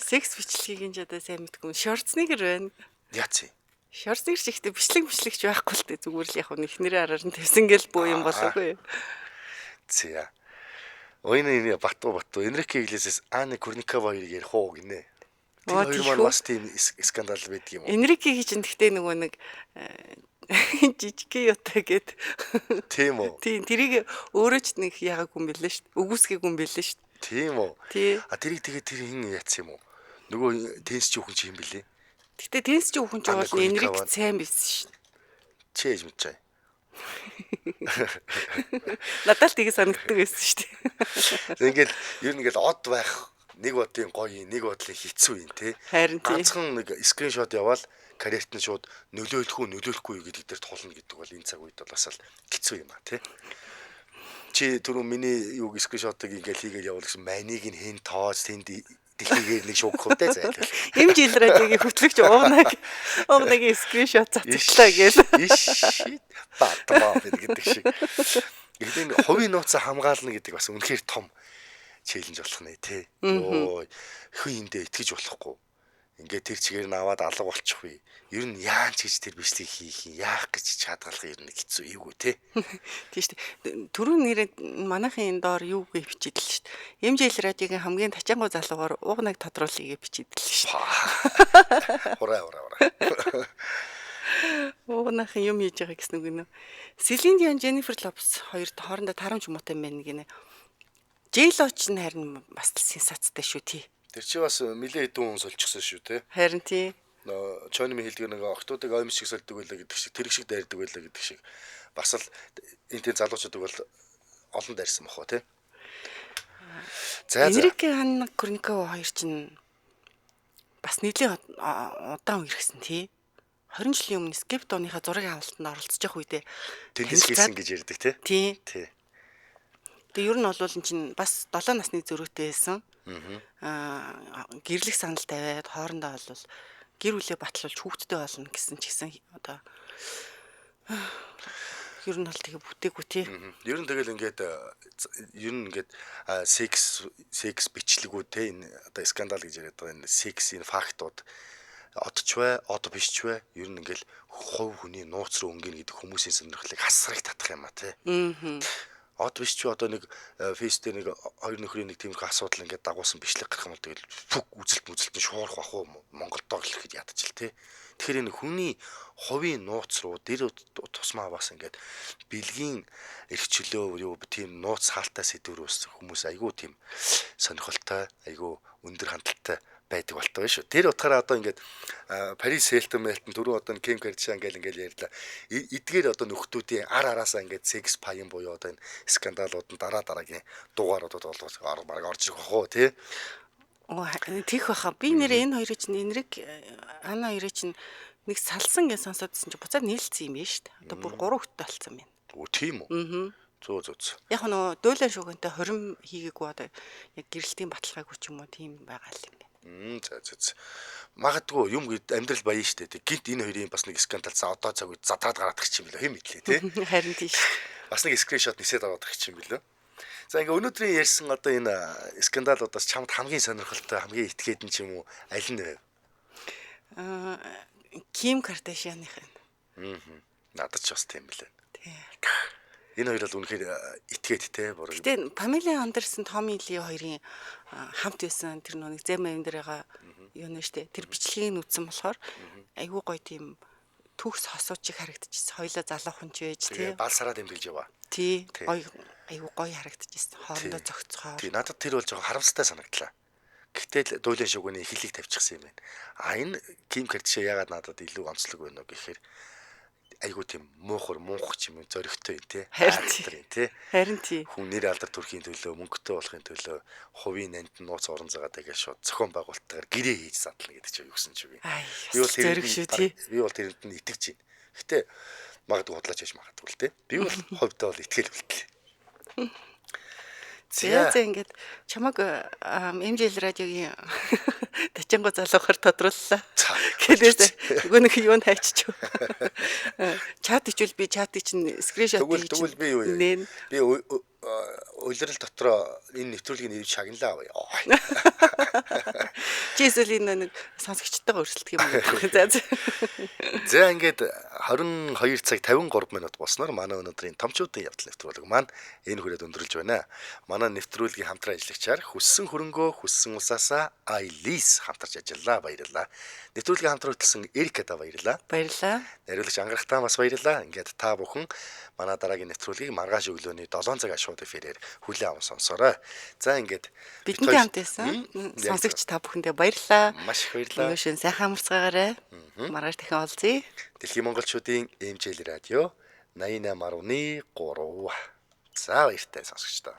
Секс бичлэгийг нь ч одоо сайн мэдгүй. Шварценеггер байна. Яац юм? Шварценеггер ч ихтэй бичлэгч байхгүй л дээ. Зүгээр л яг нэг нэрээ араар нь тавьсан гэл буу юм болоогүй. За. Ойны Бату Энрике Иглесиас Ана Курникова хоёрыг ярих уу гинэ. Тэр хоёр маань бас тийм скандал байдаг юм уу? Энрикегийн чинь гэхдээ нөгөө нэг жижиг юутай гэд. Тийм үү? Тийм, тэрийг өөрөө ч нэг яагаагүй юм билээ шүү дээ. Үгүйсгээгүй юм билээ шүү дээ. Тийм үү? Тий. А тэрийг тэгээд тэр хин яатсан юм уу? Нөгөө теннисчийн хүүхэн чи юм билээ? Гэтэ теннисчийн хүүхэн чи бол Энрик сайн байсан шүү дээ. Чи ээж мэдчихэ. Надад л тийг санагддаг байсан шүү дээ. Ингээл ер нь ингээл од байх нэг бодлын гоё, нэг бодлын хэцүү юм те. Харин тий. Ганцхан нэг скриншот яваал карьерт нь шууд нөлөөлөх үү нөлөөлөхгүй гэдэг дээр тулна гэдэг бол энэ цаг үед бол бас л хэцүү юм а те. Чи түрүү миний юуг скриншотыг ингээл хийгээл явуул гэсэн манийг нь хэн тооц тэнд дэлхийгээр нэг шуугах үү те зайлвал. Эмж илрээдгийн хөтлөгч уугнагийн скриншот цацглаа гээл. Иш батмаа гэдэг шиг. Гэхдээ энэ хувийн нууцаа хамгаална гэдэг бас үнэхээр том челленж болох нэ тий. Йоо, хүн эндээ итгэж болохгүй. Ингээд тэр чигээр нь аваад алга болчих вэ. Ер нь яач гэж тэр бичлэгийг хийх юм, яах гэж чадгалах ер нь хэцүү эвгүй тий. Тийм шүү дээ. Түрүүн нэрээ манайхын энэ доор юу гэж бичидэл шүү дээ. MJL радиогийн хамгийн тачаангуй залуугаар уугнаг тодруулъя гэж бичидэл шүү дээ. Хураа хураа хураа. Уугнахын юм хийж байгаа гэсэн үг нэ. Селин Дион, Jennifer Lopez хоёр хоорондоо тарамч муутай юм байна гинэ. J-Lo ч нь харин бас л сенсацтай шүү тий. Тэр чи бас нилээ хэдэн хүн сольчихсан шүү тий. Харин тий. Чоними хэлдэг нэг октоодыг ойм шиг сольдог байлаа гэдэг шиг, тэрэг шиг дайрдаг байлаа гэдэг шиг. Бас л энэ тийм залуучуудыг бол олон дайрсан бах уу тий. За за. Энрике Ханна Курникова хоёр чинь бас нэлээд удаан үерхсэн тий. 20 жилийн өмнө Скептоныхаа зураг авалтанд оролцож явах үедээ тэндээс хэлсэн гэж ярьдаг тий. Тий. Тэгээ ер нь бол эн чинь бас 7 насны зөрүүтэй байсан. Аа гэрлэх санал тавиад хоорондоо бол гэр бүлээ батлуулж хүүхэдтэй болно гэсэн ч гэсэн одоо ер нь бол тэгээ бүтээгүй тий. Ер нь тэгэл ингээд ер нь ингээд секс бичлэгүүд те энэ одоо скандал гэж яриад байгаа энэ секс энэ фактууд одч бай, од биш ч бай. Ер нь ингээл хувь хүний нууц руу өнгөнө гэдэг хүмүүсийн сонирхлыг хасрыг татах юм а тий. Од биш ч одоо нэг фейс дээр нэг хоёр нөхрийн нэг тиймэрхүү асуудал ингээд дагуулсан бичлэг гарах юм бол тэгэл фүг үзэлт мүзэлт нь шуурах бах уу Монголдоо гэхэд ядчил тий. Тэгэхээр энэ хүний хувийн нууц руу дэр тусмаа бас ингээд бэлгийн эрх чөлөө юу тийм нууц хаалтай сэдвэр ус хүмүүс айгүй тийм сонирхолтой, айгүй өндөр хандлагатай байдаг болтой шүү. Тэр утгаараа одоо ингээд Парис Хилтон Мэлтон түрүү одоо Ким Кардашиан ингээл ингээл ярьлаа. Эдгээр одоо нөхдүүдийн ар араасаа ингээд секс паян буюу одоо энэ скандалууд нь дараа дараагийн дугааруудад бол бараг орж ирэх бах уу тий. Оо тийх баха. Би нэрээ энэ хоёрыг чинь Энрик Ана хоёрыг чинь нэг салсан гэж сонсоодсэн чинь буцаад нийлцсэн юм байна шүү дээ. Одоо бүр 3 хүүхэдтэй болсон юм байна. Өө тийм үү? Аа. Зөө зөө зөө. Яг нөгөө дуулан шүгэнтэй хорим хийгээгүй одоо яг гэрэлтийн баталгаагүй ч юм уу тийм байгаа л юм байна. За за за. Магадгүй юм амьдрал баян штэ. Гинт энэ хоёрын бас нэг скандал за одоо цаг үед задраад гараад ирчих юм билүү хэм мэдлээ тий. Харин тийм шүү. Бас нэг скриншот нисээд аваад ирчих юм билүү. За ингээ өнөөдрийн ярьсан одоо энэ скандалуудаас чамд хамгийн сонирхолтой, хамгийн этгээдэн ч юм уу аль нь вэ? Аа Ким Кардашианых юм. Аа. Надад ч бас тийм билээ. Тий. Энэ хоёр бол үнэхээр этгээд те буруу. Гэтэ Памела Андерсон, Томми Ли хоёрын хамт байсан тэр нэг зэм амин дээр байгаа юу нэ штэ. Тэр бичлэгийг нь үзсэн болохоор айгүй гоё тийм төгс хосууд чиг харагдчихсан. Хоёлаа залуухан ч байж тий. Бал сараа дэмгэлж яваа. Тий. Гоё айгүй гоё харагдчихсан. Хоорондоо зөгцгоор. Тий. Надад тэр бол жоохон харамсалтай санагдлаа. Гэтэл дуулын шуганы эхлэлийг тавьчихсан юм байна. А энэ Ким Кардашиан ягаад надад илүү онцлог байна вэ гэхээр айгуу тийм муухар мунх ч юм уу зоригтой юм тий. Харин тий. Харин тий. Хүн нэр алдар төрхийн төлөө, мөнгөтэй болохын төлөө хувийн нанд нууц орон зайгаа тэгэл шууд зохион байгуулалтаар гэрээ хийж задлана гэдэг чинь юу гэсэн чи би. Би бол зориг шүү тий. Би бол тэрэнд нь итгэж байна. Гэтэ магадгүй худлаач хийж магадгүй л тий. Би бол хувьдаа бол итгэл болтлээ. За за ингээд чамаг MJL радиогийн тачаангуй залуухаар тодрууллаа. Гэтээс нөгөө нэг юунд хайччих. Чат ичвэл би чатыг чинь скриншот хийж тэгвэл би юу юм? Би улирал дотроо энэ нэвтрүүлгийн нэрийг шагналаа авъя. Чи эсвэл энэ нэг сонсогчтойгоо өрсөлдөх юм уу? За за. За ингээд 22 цаг 53 минут болсноор манай өнөөдрийн томчуудын явдал нэвтрүүлэг маань энэ хүрээд өндөрлж байна. Манай нэвтрүүлгийн хамтран ажиллагчаар хүссэн хөрөнгөө хүссэн улсаасаа Айлис хамтарч ажиллаа. Баярлалаа. Нэвтрүүлгийн хамтран хөтлсөн Эрикада баярлалаа. Баярлалаа. Найруулагч Ангарахтаа бас баярлалаа. Ингээд та бүхэн манай дараагийн нэвтрүүлгийг маргааш өглөөний 7 цагаас шууд эфирээр хүлээн аван сонсоорой. За ингээд бидэнтэй хамт байсан сонсогч та бүхэндээ баярлалаа. Маш их баярлалаа. Өнөөшин сайхан амарцгаагаарай. Маргааш дахин уулзъя. Дэлхийн монголчуудын MJL радио 88.3. За баяртай сонсогчдоо.